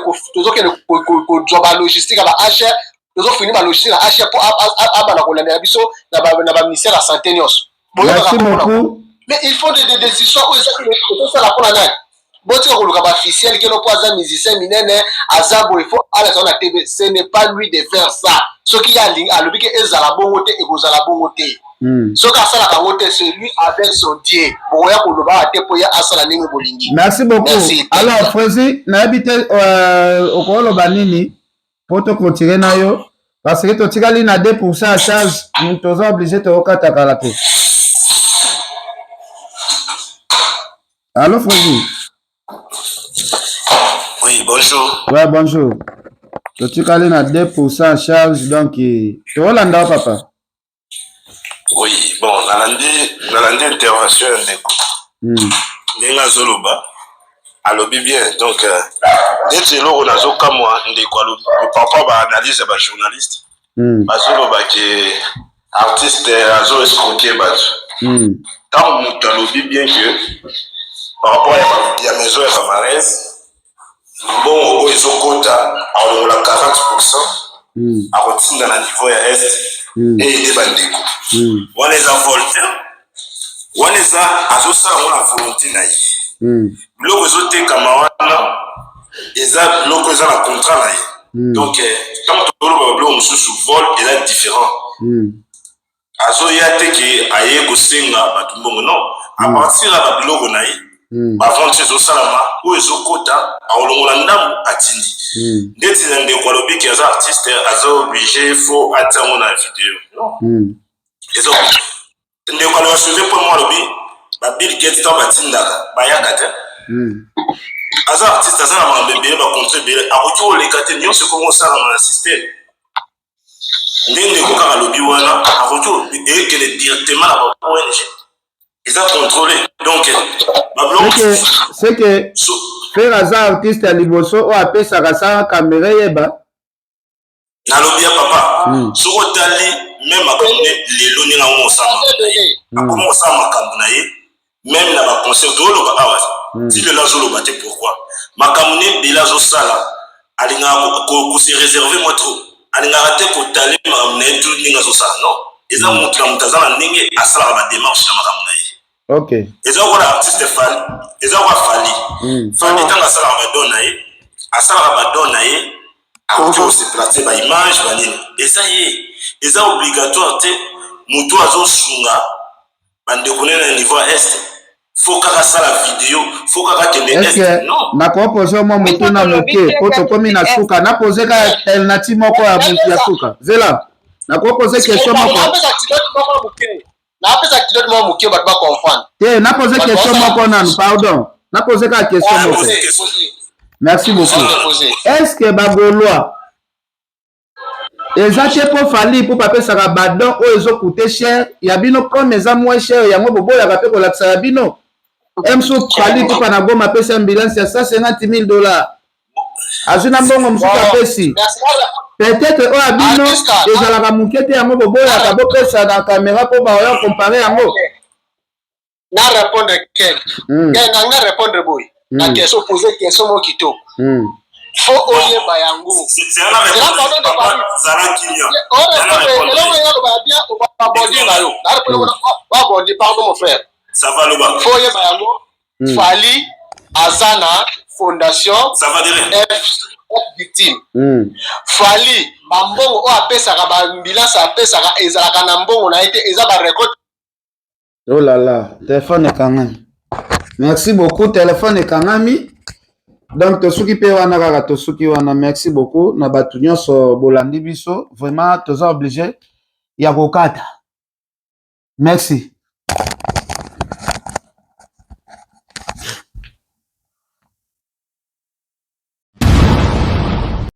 kozwa balogistique ya ba HR, tozofini balogistique na HR mpo abanda kolandela biso na baministère ya santé nyonso. Merci beaucoup. Mais il faut des décisions oyo ezosala mpona nani? Botika koluka baofficiel keno mpo aza musicien minene, aza boye, faut alata na TV. Ce n'est pas lui de faire ça. Soki ye alingi, alobi ke ezala bongo te, ekozala bongo te. Soki asalaka yango te, c'est lui avec son Dieu. Bokoya koloba awa te mpo ye asala ndenge bolingi. Merci beaucoup. Merci. Alors Frési, nayebi te okoloba nini mpo tokontinue na yo, parce que totikali na 2 ya charge, toza obligé toyokata kala te. Allo Frési. Oui, bonjour. Ouais, bonjour. Totikali na 2 ya charge, donc toolanda yo, papa. Oui, bon, nalandi intervention ya ndeko. Ndenge azoloba, alobi bien. Donc, neti eloko nazokamwa, ndeko alobi papa, baanalyse ya bajournaliste bazoloba ke artiste azo escroquer bato. Ntango moto alobi bien que par rapport ya maison ya bamarese, mbongo oyo ezokota, akolongola 40, akotinda na niveau ya est eyede bandeko. Wana eza vol te, wana eza azosala yango na volonté na ye. Biloko ezotekama wana eza biloko eza na contrat na ye. Donc ntango toloba biloko mosusu, vol eza différent. Azoya te ke aye kosenga bato mbongo, non. À partir ya babiloko na ye, bavente ezosalama, oyo ezokota, akolongola ndambu, atindi. Ndeti na ndeko alobi ke aza artiste, aza obligé faut atia yango na video, non. Eza ndeko aloba soulever point moko, alobi babill Gates ntango batindaka bayaka te. Aza artiste, aza na makambo ebele, bacontrat ebele, akoki koleka te. Nyonso ekongo osalama na système. Nde ndeko kaka alobi wana, akoki ekende directement na ba ONG, eza contrôlé. Donc c'est que Ferre aza artiste ya liboso oyo apesaka sa caméra eyeba. Nalobi ya papa, soki otali même makambo nde lelo ndenge yango osala, akoma kosala makambo na ye même na baconcert. Tooloba awa ti lelo azoloba te. Pourquoi? Makambo ne ebele azosala, alingaka kose réserver mwa trop, alingaka te kotale makambo na ye tu ndenge azosala. Non, eza motu na moto aza na ndenge asalaka badémarche na makambo na ye. Eza kola artiste Fally, eza kwa Fally. Fally ntango asalaka badon na ye, asalaka badon na ye, akoki kose place baimage banini, eza ye. Eza obligatoire te motu azosunga bandeko ne na niveau ya est faut kaka asala video, faut kaka kende est, non. Nakopose mwa motuna moke po tokomi na suka. Napose kaka alternative moko ya ya suka. Zela, nakopose question moko. Napesa kilote moko moke, bato bacomprendre. Te, napose question moko nanu, pardon. Napose kaka question moko. Merci beaucoup. Est ce que bagaulois eza te mpo Fally mpo bapesaka badon oyo ezocoûter cher, ya bino comme eza moins cher, yango boboyaka mpe kolakisa ya bino? Msu Fally Ipupa na Goma apesi ambulance ya 150 000 $, azwi na mbongo mosusu apesi. Peut-être oyo ya bino ezalaka moke te, yango boboyaka bopesa na caméra mpo baoya comparer yango. Na répondre Ken. Ken, na répondre boye na question. Pose question moko kitoko. Faut oyeba yango. Eloko enga loba ya bien, obabondi na yo, babondi. Pardon mon frère. Faut oyeba yango, Fally aza na fondation F Victime. Fally, bambongo oyo apesaka, baambulance apesaka, ezalaka na mbongo na ye te, eza barécolte. Oh là là, téléphone ekangami. Merci beaucoup, téléphone ekangami. Donc tosuki mpe wana kaka, tosuki wana. Merci beaucoup na bato nyonso bolandi biso. Vraiment toza obligé ya kokata. Merci.